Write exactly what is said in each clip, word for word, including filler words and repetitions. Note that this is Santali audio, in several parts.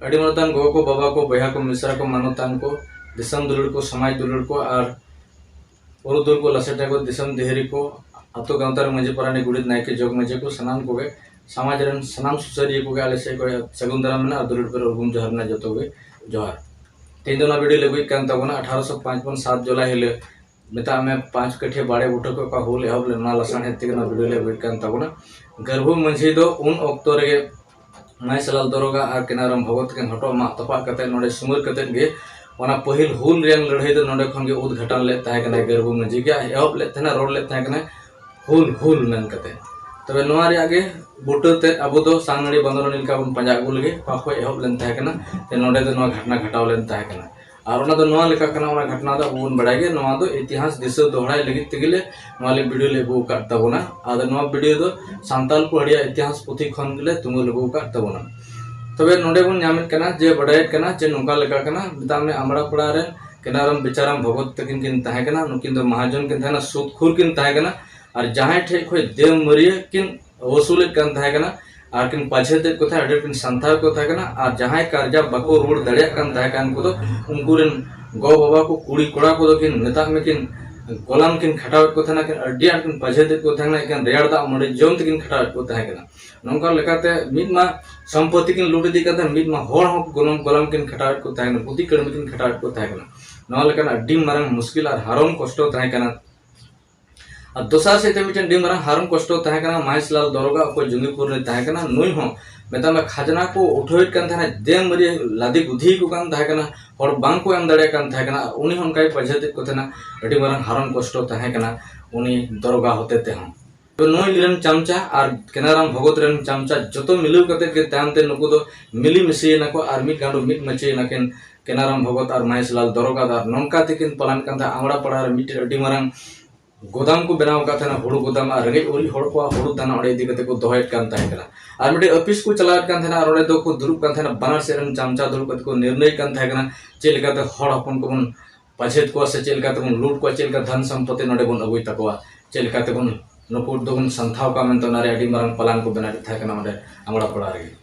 ᱟᱹᱰᱤ ᱢᱟᱱᱚᱛᱟᱱ ᱜᱚᱜᱚ ᱠᱚ, ᱵᱟᱵᱟ ᱠᱚ, ᱵᱚᱭᱦᱟ ᱠᱚ, ᱢᱤᱥᱨᱟ ᱠᱚ, ᱢᱟᱱᱚᱛᱟᱱ ᱠᱚ, ᱫᱤᱥᱚᱢ ᱫᱩᱞᱟᱹᱲ ᱠᱚ, ᱥᱚᱢᱟᱡᱽ ᱫᱩᱞᱟᱹᱲ ᱠᱚ ᱟᱨ ᱯᱩᱨᱩᱫᱷᱩᱞ ᱠᱚ, ᱞᱟᱥᱮᱨ ᱴᱷᱟᱹᱠᱩᱨ, ᱫᱤᱥᱚᱢ ᱫᱤᱦᱟᱹᱨᱤ ᱠᱚ, ᱟᱛᱳ ᱜᱟᱶᱛᱟ ᱨᱮ ᱢᱟᱹᱡᱷᱤ ᱯᱟᱨᱟᱱᱤᱠ, ᱜᱚᱰᱮᱛ, ᱱᱟᱭᱠᱮ, ᱡᱚᱜᱽ ᱢᱟᱹᱡᱷᱤ ᱠᱚ, ᱥᱟᱱᱟᱢ ᱠᱚᱜᱮ, ᱥᱚᱢᱟᱡᱽ ᱨᱮᱱ ᱥᱟᱱᱟᱢ ᱥᱩᱥᱟᱹᱨᱤᱭᱟᱹ ᱠᱚᱜᱮ ᱟᱞᱮ ᱥᱮᱫ ᱠᱷᱚᱱ ᱥᱟᱹᱜᱩᱱ ᱫᱟᱨᱟᱢ ᱢᱮᱱᱟᱜᱼᱟ ᱟᱨ ᱫᱩᱞᱟᱹᱲ ᱯᱮᱨᱮᱡ ᱩᱨᱜᱩᱢ ᱡᱚᱦᱟᱨ ᱢᱮᱱᱟᱜᱼᱟ ᱡᱚᱛᱚ ᱜᱮ ᱡᱚᱦᱟᱨ᱾ ᱛᱮᱦᱮᱧ ᱫᱚ ᱚᱱᱟ ᱵᱷᱤᱰᱤᱭᱳ ᱞᱮ ᱟᱹᱜᱩᱭᱮᱫ ᱠᱟᱱ ᱛᱟᱵᱚᱱᱟ ᱟᱴᱷᱟᱨᱚᱥᱚ ᱯᱟᱸᱪᱯᱚᱱ ᱥᱟᱛ ᱡᱩᱞᱟᱭ ᱦᱤᱞᱳᱜ, ᱢᱮᱛᱟᱜ ᱢᱮ ᱯᱟᱸᱪ ᱠᱟᱹᱴᱷᱤᱭᱟᱹ ᱵᱟᱲᱮ ᱵᱩᱴᱟᱹ ᱠᱚ ᱚᱠᱟ ᱦᱩᱞ ᱮᱦᱚᱵ ᱞᱮᱱᱟ, ᱚᱱᱟ ᱞᱟᱥᱟᱲᱦᱮᱫ ᱛᱮᱜᱮ ᱚᱱᱟ ᱵᱷᱤᱰᱤᱭᱳ ᱞᱮ ᱟᱹᱜᱩᱭᱮᱫ ᱠᱟᱱ ᱛᱟᱵᱚᱱᱟ᱾ ᱜᱟᱹᱨᱵᱷᱩ ᱢᱟᱹᱡᱷᱤ ᱫᱚ ᱩᱱ ᱚᱠᱛᱚ ᱨᱮᱜᱮ ᱢᱟᱹᱭᱥᱟᱞᱟᱞ ᱫᱚᱨᱚᱜᱟ ᱟᱨ ᱠᱮᱱᱟᱨᱟᱢ ᱵᱷᱚᱜᱚᱛ ᱛᱟᱹᱠᱤᱱ ᱦᱚᱴᱚᱜ ᱢᱟᱜ ᱛᱚᱯᱟᱜ ᱠᱟᱛᱮ ᱱᱚᱰᱮ ᱥᱩᱢᱟᱹᱨ ᱠᱟᱛᱮ ᱜᱮ ᱚᱱᱟ ᱯᱟᱹᱦᱤᱞ ᱦᱩᱞ ᱨᱮᱭᱟᱝ ᱞᱟᱹᱲᱦᱟᱹᱭ ᱫᱚ ᱱᱚᱰᱮ ᱠᱷᱚᱱ ᱜᱮ ᱩᱫᱽᱜᱷᱟᱴᱚᱱ ᱞᱮᱫ ᱛᱟᱦᱮᱸ ᱠᱟᱱᱟᱭ ᱜᱟᱹᱨᱵᱷᱩ ᱢᱟᱹᱡᱷᱤ ᱜᱮ, ᱮᱦᱚᱵ ᱞᱮᱫ ᱛᱟᱦᱮᱱᱟ, ᱨᱚᱲ ᱞᱮᱫ ᱛᱟᱦᱮᱸ ᱠᱟᱱᱟᱭ ᱦᱩᱞ ᱦᱩᱞ ᱢᱮᱱ ᱠᱟᱛᱮ᱾ ᱛᱚᱵᱮ ᱱᱚᱣᱟ ᱨᱮᱭᱟᱜ ᱜᱮ ᱵᱩᱴᱟᱹ ᱛᱮᱫ ᱟᱵᱚ ᱫᱚ ᱥᱟᱝᱱᱟᱹᱲᱤ ᱵᱟᱸᱫᱚᱱᱟᱹᱲᱤ ᱞᱮᱠᱟ ᱵᱚᱱ ᱯᱟᱸᱡᱟ ᱟᱹᱜᱩ ᱞᱮᱜᱮ, ᱚᱠᱟ ᱠᱷᱚᱱ ᱮᱦᱚᱵ ᱞᱮᱱ ᱛᱟᱦᱮᱸ ᱠᱟᱱᱟ, ᱛᱮ ᱱᱚᱰᱮ ᱫᱚ ᱱᱚᱣᱟ ᱜᱷᱟᱴᱱᱟ ᱜᱷᱟᱴᱟᱣ ᱞᱮᱱ ᱛᱟᱦᱮᱸ ᱠᱟᱱᱟ᱾ ᱟᱨ ᱚᱱᱟ ᱫᱚ ᱱᱚᱣᱟ ᱞᱮᱠᱟ ᱠᱟᱱᱟ, ᱚᱱᱟ ᱜᱷᱟᱴᱱᱟ ᱫᱚ ᱟᱵᱚ ᱵᱚᱱ ᱵᱟᱲᱟᱭ ᱜᱮ, ᱱᱚᱣᱟ ᱫᱚ ᱤᱛᱤᱦᱟᱥ ᱫᱤᱥᱟᱹ ᱫᱚᱦᱲᱟᱭ ᱞᱟᱹᱜᱤᱫ ᱛᱮᱜᱮ ᱞᱮ ᱱᱚᱣᱟ ᱞᱮ ᱵᱷᱤᱰᱤᱭᱳ ᱞᱮ ᱟᱹᱜᱩ ᱟᱠᱟᱫ ᱛᱟᱵᱚᱱᱟ᱾ ᱟᱫᱚ ᱱᱚᱣᱟ ᱵᱷᱤᱰᱤᱭᱳ ᱫᱚ ᱥᱟᱱᱛᱟᱞ ᱯᱟᱹᱦᱲᱤᱭᱟ ᱤᱛᱤᱦᱟᱥ ᱯᱩᱛᱷᱤ ᱠᱷᱚᱱ ᱜᱮᱞᱮ ᱛᱩᱢᱟᱹᱞ ᱟᱹᱜᱩ ᱟᱠᱟᱫ ᱛᱟᱵᱚᱱᱟ᱾ ᱛᱚᱵᱮ ᱱᱚᱰᱮ ᱵᱚᱱ ᱧᱟᱢᱮᱫ ᱠᱟᱱᱟ ᱡᱮ, ᱵᱟᱰᱟᱭᱮᱫ ᱠᱟᱱᱟ ᱡᱮ ᱱᱚᱝᱠᱟ ᱞᱮᱠᱟ ᱠᱟᱱᱟ, ᱢᱮᱛᱟᱜ ᱢᱮ ᱟᱢᱲᱟ ᱯᱟᱲᱟ ᱨᱮᱱ ᱠᱮᱱᱟᱨᱟᱢ ᱵᱮᱪᱟᱨᱟᱢ ᱵᱷᱚᱜᱚᱛ ᱛᱟᱹᱠᱤᱱ ᱠᱤᱱ ᱛᱟᱦᱮᱸ ᱠᱟᱱᱟ, ᱱᱩᱠᱤᱱ ᱫᱚ ᱢᱟᱦᱟᱡᱚᱱ ᱠᱤᱱ ᱛᱟᱦᱮᱸ ᱠᱟᱱᱟ, ᱥᱩᱫ ᱠᱷᱩᱨ ᱠᱤᱱ ᱛᱟᱦᱮᱸ ᱠᱟᱱᱟ, ᱟᱨ ᱡᱟᱦᱟᱸᱭ ᱴᱷᱮᱡ ᱠᱷᱚᱱ ᱫᱮᱣ ᱢᱟᱹᱨᱤᱭᱟᱹ ᱠᱤᱱ ᱣᱟᱹᱥᱩᱞᱮᱫ ᱠᱟᱱ ᱛᱟᱦᱮᱸ ᱠᱟᱱᱟ, ᱟᱨ ᱠᱤᱱ ᱯᱟᱪᱷᱮᱛᱮᱫ ᱠᱚ ᱛᱟᱦᱮᱸ, ᱟᱹᱰᱤ ᱟᱸᱴ ᱠᱤᱱ ᱥᱟᱱᱛᱷᱟᱣ ᱠᱚ ᱛᱟᱦᱮᱸ ᱠᱟᱱᱟ, ᱟᱨ ᱡᱟᱦᱟᱸᱭ ᱠᱟᱨᱡᱟ ᱵᱟᱠᱚ ᱨᱩᱣᱟᱹᱲ ᱫᱟᱲᱮᱭᱟᱜ ᱠᱟᱱ ᱛᱟᱦᱮᱸ ᱠᱟᱱ ᱠᱚᱫᱚ ᱩᱱᱠᱩ ᱨᱮᱱ ᱜᱚ ᱵᱟᱵᱟ ᱠᱚ, ᱠᱩᱲᱤ ᱠᱚᱲᱟ ᱠᱚᱫᱚ ᱠᱤᱱ ᱢᱮᱛᱟᱜ ᱢᱮ ᱠᱤᱱ ᱜᱚᱞᱟᱢ ᱠᱤᱱ ᱠᱷᱟᱴᱟᱣᱮᱫ ᱠᱚ ᱛᱟᱦᱮᱱᱟ, ᱠᱤᱱ ᱟᱹᱰᱤ ᱟᱸᱴ ᱠᱤᱱ ᱯᱟᱪᱷᱮᱛᱮᱫ ᱠᱚ ᱛᱟᱦᱮᱸ ᱠᱟᱱᱟ, ᱮᱠᱮᱱ ᱨᱮᱭᱟᱲ ᱫᱟᱜ ᱢᱟᱹᱰᱤ ᱡᱚᱢ ᱛᱮᱠᱤᱱ ᱠᱷᱟᱴᱟᱣᱮᱫ ᱠᱚ ᱛᱟᱦᱮᱸ ᱠᱟᱱᱟ᱾ ᱱᱚᱝᱠᱟ ᱞᱮᱠᱟᱛᱮ ᱢᱤᱫ ᱢᱟ ᱥᱚᱢᱯᱚᱛᱤ ᱠᱤᱱ ᱞᱩᱴ ᱤᱫᱤ ᱠᱟᱱ ᱛᱟᱦᱮᱸ, ᱢᱤᱫ ᱢᱟ ᱦᱚᱲ ᱦᱚᱸ ᱜᱚᱱᱚᱝ ᱜᱚᱞᱟᱢ ᱠᱤᱱ ᱠᱷᱟᱴᱟᱣᱮᱫ ᱠᱚ ᱛᱟᱦᱮᱸ ᱠᱟᱱᱟ, ᱯᱩᱛᱤ ᱠᱟᱹᱲᱢᱤ ᱠᱤᱱ ᱠᱷᱟᱴᱟᱣᱮᱫ ᱠᱚ ᱛᱟᱦᱮᱸ ᱠᱟᱱᱟ᱾ ᱱᱚᱣᱟ ᱞᱮᱠᱟᱱ ᱟᱹᱰᱤ ᱢᱟᱨᱟᱝ ᱢᱩᱥᱠᱤᱞ ᱟᱨ ᱦᱟᱨᱚᱱ ᱠᱚᱥᱴᱚ ᱛᱟᱦᱮᱸ ᱠᱟᱱᱟ᱾ ᱟᱨ ᱫᱚᱥᱟᱨ ᱥᱮᱫ ᱛᱮ ᱢᱤᱫᱴᱮᱱ ᱟᱹᱰᱤ ᱢᱟᱨᱟᱝ ᱦᱟᱨᱚᱱ ᱠᱚᱥᱴᱚ ᱛᱟᱦᱮᱸ ᱠᱟᱱᱟ᱾ ᱢᱟᱦᱮᱥᱞᱟᱞ ᱫᱚᱨᱚᱜᱟ ᱚᱠᱚᱭ ᱡᱚᱝᱜᱤᱯᱩᱨ ᱨᱮ ᱛᱟᱦᱮᱸ ᱠᱟᱱᱟ, ᱱᱩᱭ ᱦᱚᱸ ᱢᱮᱛᱟᱜ ᱢᱮ ᱠᱷᱟᱡᱽᱱᱟ ᱠᱚ ᱩᱴᱷᱟᱹᱣᱮᱫ ᱠᱟᱱ ᱛᱟᱦᱮᱱᱟ, ᱫᱮᱢ ᱢᱟᱹᱨᱤᱭᱟᱹ ᱞᱟᱫᱮ ᱜᱩᱫᱷᱤ ᱠᱚ ᱠᱟᱱ ᱛᱟᱦᱮᱸ ᱠᱟᱱᱟ, ᱦᱚᱲ ᱵᱟᱝ ᱠᱚ ᱮᱢ ᱫᱟᱲᱮᱭᱟᱜ ᱠᱟᱱ ᱛᱟᱦᱮᱸ ᱠᱟᱱᱟ, ᱩᱱᱤ ᱦᱚᱸ ᱚᱱᱠᱟᱭ ᱯᱟᱪᱷᱮᱛᱮᱫ ᱠᱚ ᱛᱟᱦᱮᱱᱟ᱾ ᱟᱹᱰᱤ ᱢᱟᱨᱟᱝ ᱦᱟᱨᱚᱱ ᱠᱚᱥᱴᱚ ᱛᱟᱦᱮᱸ ᱠᱟᱱᱟ ᱩᱱᱤ ᱫᱚᱨᱚᱜᱟ ᱦᱚᱛᱮ ᱛᱮᱦᱚᱸ᱾ ᱛᱚ ᱱᱩᱭ ᱨᱮᱱ ᱪᱟᱢᱪᱟ ᱟᱨ ᱠᱮᱱᱟᱨᱟᱢ ᱵᱷᱚᱜᱚᱛ ᱨᱮᱱ ᱪᱟᱢᱪᱟ ᱡᱚᱛᱚ ᱢᱤᱞᱟᱹᱣ ᱠᱟᱛᱮᱫ ᱜᱮ ᱛᱟᱭᱚᱢ ᱛᱮ ᱱᱩᱠᱩ ᱫᱚ ᱢᱤᱞᱤ ᱢᱤᱥᱤᱭᱮᱱᱟ ᱠᱚ ᱟᱨ ᱢᱤᱫ ᱜᱟᱸᱰᱚ ᱢᱤᱫ ᱢᱟᱹᱪᱤᱭᱮᱱᱟ ᱠᱤᱱ ᱠᱮᱱᱟᱨᱟᱢ ᱵᱷᱚᱜᱚᱛ ᱟᱨ ᱢᱟᱦᱮᱥᱞᱟᱞ ᱫᱚᱨᱚᱜᱟ ᱫᱚ᱾ ᱟᱨ ᱱᱚᱝᱠᱟ ᱛᱮᱠᱤᱱ ᱯᱟᱞᱟᱱ ᱠᱟᱱ ᱛᱟᱦᱮᱸᱫ ᱟᱢᱲᱟ ᱯᱟᱲᱟ ᱨᱮ ᱢᱤᱫᱴᱮᱱ ᱟᱹᱰᱤ ᱢᱟᱨᱟᱝ ᱜᱚᱫᱟᱢ ᱠᱚ ᱵᱮᱱᱟᱣ ᱟᱠᱟᱫ ᱛᱟᱦᱮᱱᱟ, ᱦᱩᱲᱩ ᱜᱚᱫᱟᱢ, ᱟᱨ ᱨᱮᱸᱜᱮᱡ ᱚᱨᱮᱡ ᱦᱚᱲ ᱠᱚᱣᱟᱜ ᱦᱩᱲᱩ ᱫᱟᱱᱟ ᱚᱸᱰᱮ ᱤᱫᱤ ᱠᱟᱛᱮ ᱠᱚ ᱫᱚᱦᱚᱭᱮᱫ ᱠᱟᱱ ᱛᱟᱦᱮᱸ ᱠᱟᱱᱟ᱾ ᱟᱨ ᱢᱤᱫᱴᱮᱡ ᱟᱹᱯᱤᱥ ᱠᱚ ᱪᱟᱞᱟᱣᱮᱫ ᱠᱟᱱ ᱛᱟᱦᱮᱱᱟ, ᱟᱨ ᱚᱸᱰᱮ ᱫᱚᱠᱚ ᱫᱩᱲᱩᱵ ᱠᱟᱱ ᱛᱟᱦᱮᱱᱟ, ᱵᱟᱱᱟᱨ ᱥᱮᱫ ᱨᱮᱱ ᱪᱟᱢᱪᱟ ᱫᱩᱲᱩᱵ ᱠᱟᱛᱮ ᱠᱚ ᱱᱤᱨᱱᱟᱹᱭ ᱠᱟᱱ ᱛᱟᱦᱮᱸ ᱠᱟᱱᱟ ᱪᱮᱫ ᱞᱮᱠᱟᱛᱮ ᱦᱚᱲ ᱦᱚᱯᱚᱱ ᱠᱚᱵᱚᱱ ᱯᱟᱪᱷᱮᱛ ᱠᱚᱣᱟ ᱥᱮ ᱪᱮᱫ ᱞᱮᱠᱟ ᱛᱮᱵᱚᱱ ᱞᱩᱴ ᱠᱚᱣᱟ, ᱪᱮᱫ ᱞᱮᱠᱟ ᱫᱷᱚᱱ ᱥᱚᱢᱯᱚᱛᱤ ᱱᱚᱰᱮ ᱵᱚᱱ ᱟᱹᱜᱩᱭ ᱛᱟᱠᱚᱣᱟ, ᱪᱮᱫ ᱞᱮᱠᱟ ᱛᱮᱵᱚᱱ ᱱᱩᱠᱩ ᱫᱚᱵᱚᱱ ᱥᱟᱱᱛᱷᱟᱣ ᱠᱚᱣᱟ ᱢᱮᱱᱛᱮ ᱚᱱᱟ ᱨᱮ ᱟᱹᱰᱤ ᱢᱟᱨᱟᱝ ᱯᱞᱟᱱ ᱠᱚ ᱵᱮᱱᱟᱣᱮᱫ ᱛᱟᱦᱮᱸ ᱠᱟᱱᱟ ᱚᱸᱰᱮ ᱟᱢᱲᱟ ᱯᱟᱲᱟ ᱨᱮᱜᱮ᱾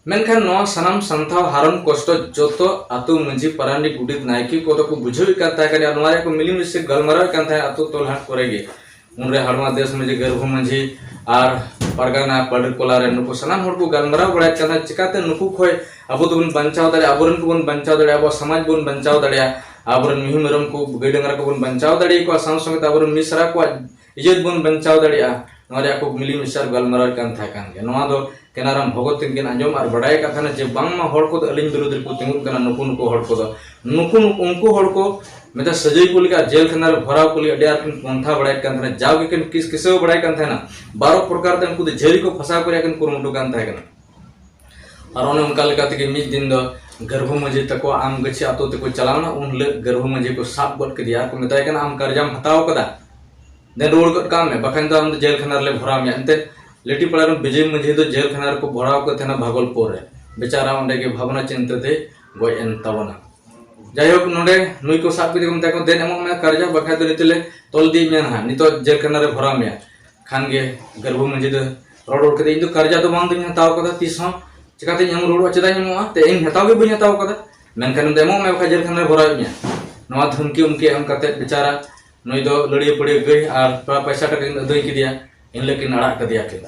ᱢᱮᱱᱠᱷᱟᱱ ᱱᱚᱣᱟ ᱥᱟᱱᱟᱢ ᱥᱟᱱᱛᱟᱲ ᱦᱟᱨᱚᱱ ᱠᱚᱥᱴᱚ ᱡᱚᱛᱚ ᱟᱹᱛᱩ ᱢᱟᱹᱡᱷᱤ, ᱯᱟᱨᱟᱱᱤᱠ, ᱜᱩᱰᱮᱛ, ᱱᱟᱭᱠᱮ ᱠᱚᱫᱚ ᱠᱚ ᱵᱩᱡᱷᱟᱹᱣᱮᱫ ᱠᱟᱱ ᱛᱟᱦᱮᱸ ᱠᱟᱱᱟ ᱟᱨ ᱱᱚᱣᱟ ᱨᱮᱭᱟᱜ ᱠᱚ ᱢᱤᱞᱤᱢᱤᱥᱮ ᱜᱟᱞᱢᱟᱨᱟᱣᱮᱫ ᱠᱟᱱ ᱛᱟᱦᱮᱸᱫ ᱟᱹᱛᱩ ᱴᱚᱞᱟ ᱠᱚᱨᱮ ᱜᱮ᱾ ᱩᱱᱨᱮ ᱦᱟᱲᱢᱟ ᱫᱮᱥ ᱢᱟᱹᱡᱷᱤ, ᱜᱟᱹᱨᱵᱷᱩ ᱢᱟᱹᱡᱷᱤ ᱟᱨ ᱯᱟᱨᱜᱟᱱᱟ ᱯᱟᱰᱨᱤ ᱠᱚᱞᱟ ᱨᱮ ᱱᱩᱠᱩ ᱥᱟᱱᱟᱢ ᱦᱚᱲ ᱠᱚ ᱜᱟᱞᱢᱟᱨᱟᱣ ᱵᱟᱲᱟᱭᱮᱫ ᱠᱟᱱ ᱛᱟᱦᱮᱸᱫ, ᱪᱤᱠᱟᱛᱮ ᱱᱩᱠᱩ ᱠᱷᱚᱱ ᱟᱵᱚ ᱫᱚᱵᱚᱱ ᱵᱟᱧᱪᱟᱣ ᱫᱟᱲᱮᱭᱟᱜᱼᱟ, ᱟᱵᱚᱨᱮᱱ ᱠᱚᱵᱚᱱ ᱵᱟᱧᱪᱟᱣ ᱫᱟᱲᱮᱭᱟᱜᱼᱟ, ᱟᱵᱚᱣᱟᱜ ᱥᱚᱢᱟᱡᱽ ᱵᱚᱱ ᱵᱟᱧᱪᱟᱣ ᱫᱟᱲᱮᱭᱟᱜᱼᱟ, ᱟᱵᱚᱨᱮᱱ ᱢᱤᱦᱩ ᱢᱮᱨᱚᱢ ᱠᱚ, ᱜᱟᱹᱭ ᱰᱟᱝᱨᱟ ᱠᱚᱵᱚᱱ ᱵᱟᱧᱪᱟᱣ ᱫᱟᱲᱮᱭᱟᱠᱚᱣᱟ, ᱥᱟᱶ ᱥᱚᱸᱜᱮ ᱛᱮ ᱟᱵᱚᱨᱮᱱ ᱢᱤᱥᱨᱟ ᱠᱚᱣᱟᱜ ᱤᱡᱽᱡᱚᱛ ᱵᱚᱱ ᱵᱟᱧᱪᱟᱣ ᱫᱟᱲᱮᱭᱟᱜᱼᱟ᱾ ᱱᱚᱣᱟ ᱨᱮᱭᱟᱜ ᱠᱚ ᱢᱤᱞᱤ ᱢᱤᱥᱟᱨ ᱜᱟᱞᱢᱟᱨᱟᱣ ᱠᱟᱱ ᱛᱟᱦᱮᱸ ᱠᱟᱱ ᱜᱮᱭᱟ᱾ ᱱᱚᱣᱟ ᱫᱚ ᱠᱮᱱᱟᱨᱟᱢ ᱵᱷᱚᱜᱚᱛ ᱛᱤᱠᱤᱱ ᱟᱸᱡᱚᱢ ᱟᱨ ᱵᱟᱲᱟᱭ ᱠᱟᱱ ᱛᱟᱦᱮᱱᱟ ᱡᱮ ᱵᱟᱝᱢᱟ ᱦᱚᱲ ᱠᱚᱫᱚ ᱟᱹᱞᱤᱧ ᱵᱤᱨᱩᱫᱷ ᱨᱮᱠᱚ ᱛᱤᱸᱜᱩᱱ ᱠᱟᱱᱟ, ᱱᱩᱠᱩ ᱱᱩᱠᱩ ᱦᱚᱲ ᱠᱚᱫᱚ, ᱱᱩᱠᱩ ᱩᱱᱠᱩ ᱦᱚᱲ ᱠᱚ ᱢᱮᱛᱟ ᱥᱟᱹᱡᱟᱹᱭ ᱠᱚ ᱞᱟᱹᱜᱤᱫ ᱟᱨ ᱡᱮᱞ ᱠᱷᱟᱱᱟ ᱨᱮ ᱵᱷᱚᱨᱟᱣ ᱠᱚ ᱞᱟᱹᱜᱤᱫ ᱟᱹᱰᱤ ᱟᱸᱴ ᱠᱤᱱ ᱯᱚᱱᱛᱷᱟ ᱵᱟᱲᱟᱭᱮᱫ ᱠᱟᱱ ᱛᱟᱦᱮᱱᱟ, ᱡᱟᱣ ᱜᱮ ᱠᱤᱱ ᱠᱤᱥ ᱠᱤᱥᱟᱹᱣ ᱵᱟᱲᱟᱭ ᱠᱟᱱ ᱛᱟᱦᱮᱱᱟ᱾ ᱵᱟᱨᱚ ᱯᱨᱚᱠᱟᱨ ᱛᱮ ᱩᱱᱠᱩ ᱫᱚ ᱡᱷᱟᱹᱞᱤ ᱠᱚ ᱯᱷᱟᱥᱟᱣ ᱠᱚ ᱨᱮᱭᱟᱜ ᱠᱤᱱ ᱠᱩᱨᱩᱢᱩᱴᱩ ᱠᱟᱱ ᱛᱟᱦᱮᱸ ᱠᱟᱱᱟ᱾ ᱟᱨ ᱚᱱᱮ ᱚᱱᱠᱟ ᱞᱮᱠᱟ ᱛᱮᱜᱮ ᱢᱤᱫ ᱫᱤᱱ ᱫᱚ ᱜᱟᱹᱨᱵᱷᱩ ᱢᱟᱹᱡᱷᱤ ᱛᱟᱠᱚ ᱟᱢ ᱜᱟᱹᱪᱷᱤ ᱟᱛᱳ ᱛᱮᱠᱚ ᱪᱟᱞᱟᱣᱱᱟ᱾ ᱩᱱ ᱦᱤᱞᱳᱜ ᱜᱟᱹᱨᱵᱷᱩ ᱢᱟᱹᱡᱷᱤ ᱠᱚ ᱥᱟᱵ ᱜᱚᱫ ᱠᱮᱫᱮᱭᱟ ᱟᱨ ᱠᱚ ᱢᱮᱛᱟᱭ ᱠᱟᱱᱟ, "ᱟᱢ ᱠᱟᱨᱡᱟᱢ ᱦᱟᱛᱟᱣ ᱠᱟᱫᱟ, ᱫᱮᱱ ᱨᱩᱣᱟᱹᱲ ᱜᱚᱫ ᱠᱟᱜ ᱢᱮ, ᱵᱟᱠᱷᱟᱱ ᱫᱚ ᱟᱢ ᱫᱚ ᱡᱮᱞ ᱠᱷᱟᱱᱟ ᱨᱮᱞᱮ ᱵᱷᱚᱨᱟᱣ ᱢᱮᱭᱟ᱾" ᱮᱱᱛᱮ ᱞᱤᱴᱤ ᱯᱟᱲᱟ ᱨᱮᱱ ᱵᱤᱡᱚᱭ ᱢᱟᱹᱡᱷᱤ ᱫᱚ ᱡᱮᱞ ᱠᱷᱟᱱᱟ ᱨᱮᱠᱚ ᱵᱷᱚᱨᱟᱣ ᱠᱚ ᱛᱟᱦᱮᱱᱟ ᱵᱷᱟᱜᱚᱞᱯᱩᱨ ᱨᱮ᱾ ᱵᱮᱪᱟᱨᱟ ᱚᱸᱰᱮ ᱜᱮ ᱵᱷᱟᱵᱽᱱᱟ ᱪᱤᱱᱛᱟᱹ ᱛᱮ ᱜᱚᱡ ᱮᱱ ᱛᱟᱵᱚᱱᱟ᱾ ᱡᱟᱭᱦᱳᱠ, ᱱᱚᱰᱮ ᱱᱩᱭ ᱠᱚ ᱥᱟᱵ ᱠᱮᱫᱮ ᱠᱚ ᱢᱮᱛᱟ ᱠᱚ, "ᱫᱮᱱ ᱮᱢᱚᱜ ᱢᱮ ᱠᱟᱨᱡᱟ, ᱵᱟᱠᱷᱟᱡ ᱫᱚ ᱱᱤᱛᱚᱜ ᱞᱮ ᱛᱚᱞ ᱤᱫᱤᱭᱮᱫ ᱢᱮᱭᱟ ᱱᱟᱦᱟᱜ, ᱱᱤᱛᱚᱜ ᱡᱮᱞ ᱠᱷᱟᱱᱟ ᱨᱮ ᱵᱷᱚᱨᱟᱣ ᱢᱮᱭᱟ᱾" ᱠᱷᱟᱱ ᱜᱮ ᱜᱟᱹᱨᱵᱷᱩ ᱢᱟᱹᱡᱷᱤ ᱫᱚ ᱨᱚᱲ ᱨᱚᱲ ᱠᱮᱫᱟ, "ᱤᱧ ᱫᱚ ᱠᱟᱨᱡᱟ ᱫᱚ ᱵᱟᱝ ᱫᱚᱧ ᱦᱟᱛᱟᱣ ᱠᱟᱫᱟ ᱛᱤᱥ ᱦᱚᱸ, ᱪᱤᱠᱟᱛᱤᱧ ᱮᱢ ᱨᱩᱣᱟᱹᱲᱚᱜᱼᱟ, ᱪᱮᱫᱟᱜ ᱤᱧ ᱮᱢᱚᱜᱼᱟ, ᱛᱮ ᱤᱧ ᱦᱟᱛᱟᱣ ᱜᱮ ᱵᱟᱹᱧ ᱦᱟᱛᱟᱣ ᱠᱟᱫᱟ, ᱢᱮᱱᱠᱷᱟᱱ ᱫᱚ ᱮᱢᱚᱜ ᱢᱮ ᱵᱟᱠᱷᱟᱡ ᱡᱮᱞ ᱠᱷᱟᱱᱟ ᱨᱮ ᱵᱷᱚᱨᱟᱣᱮᱫ ᱢᱮᱭᱟ᱾" ᱱᱚᱣᱟ ᱫᱷᱢᱠᱤ ᱩᱢᱠᱤ ᱮᱢ ᱠᱟᱛᱮ ᱵᱮᱪᱟᱨᱟ ᱱᱩᱭ ᱫᱚ ᱞᱟᱹᱲᱤᱭᱟᱹ ᱯᱟᱹᱲᱤᱭᱟᱹ ᱜᱟᱹᱭ ᱟᱨ ᱯᱚᱭᱥᱟ ᱴᱟᱠᱟ ᱠᱤᱱ ᱟᱹᱫᱟᱹᱭ ᱠᱮᱫᱮᱭᱟ, ᱮᱱᱦᱤᱞᱳᱜ ᱠᱤᱱ ᱟᱲᱟᱜ ᱠᱟᱫᱮᱭᱟ ᱠᱤᱱ᱾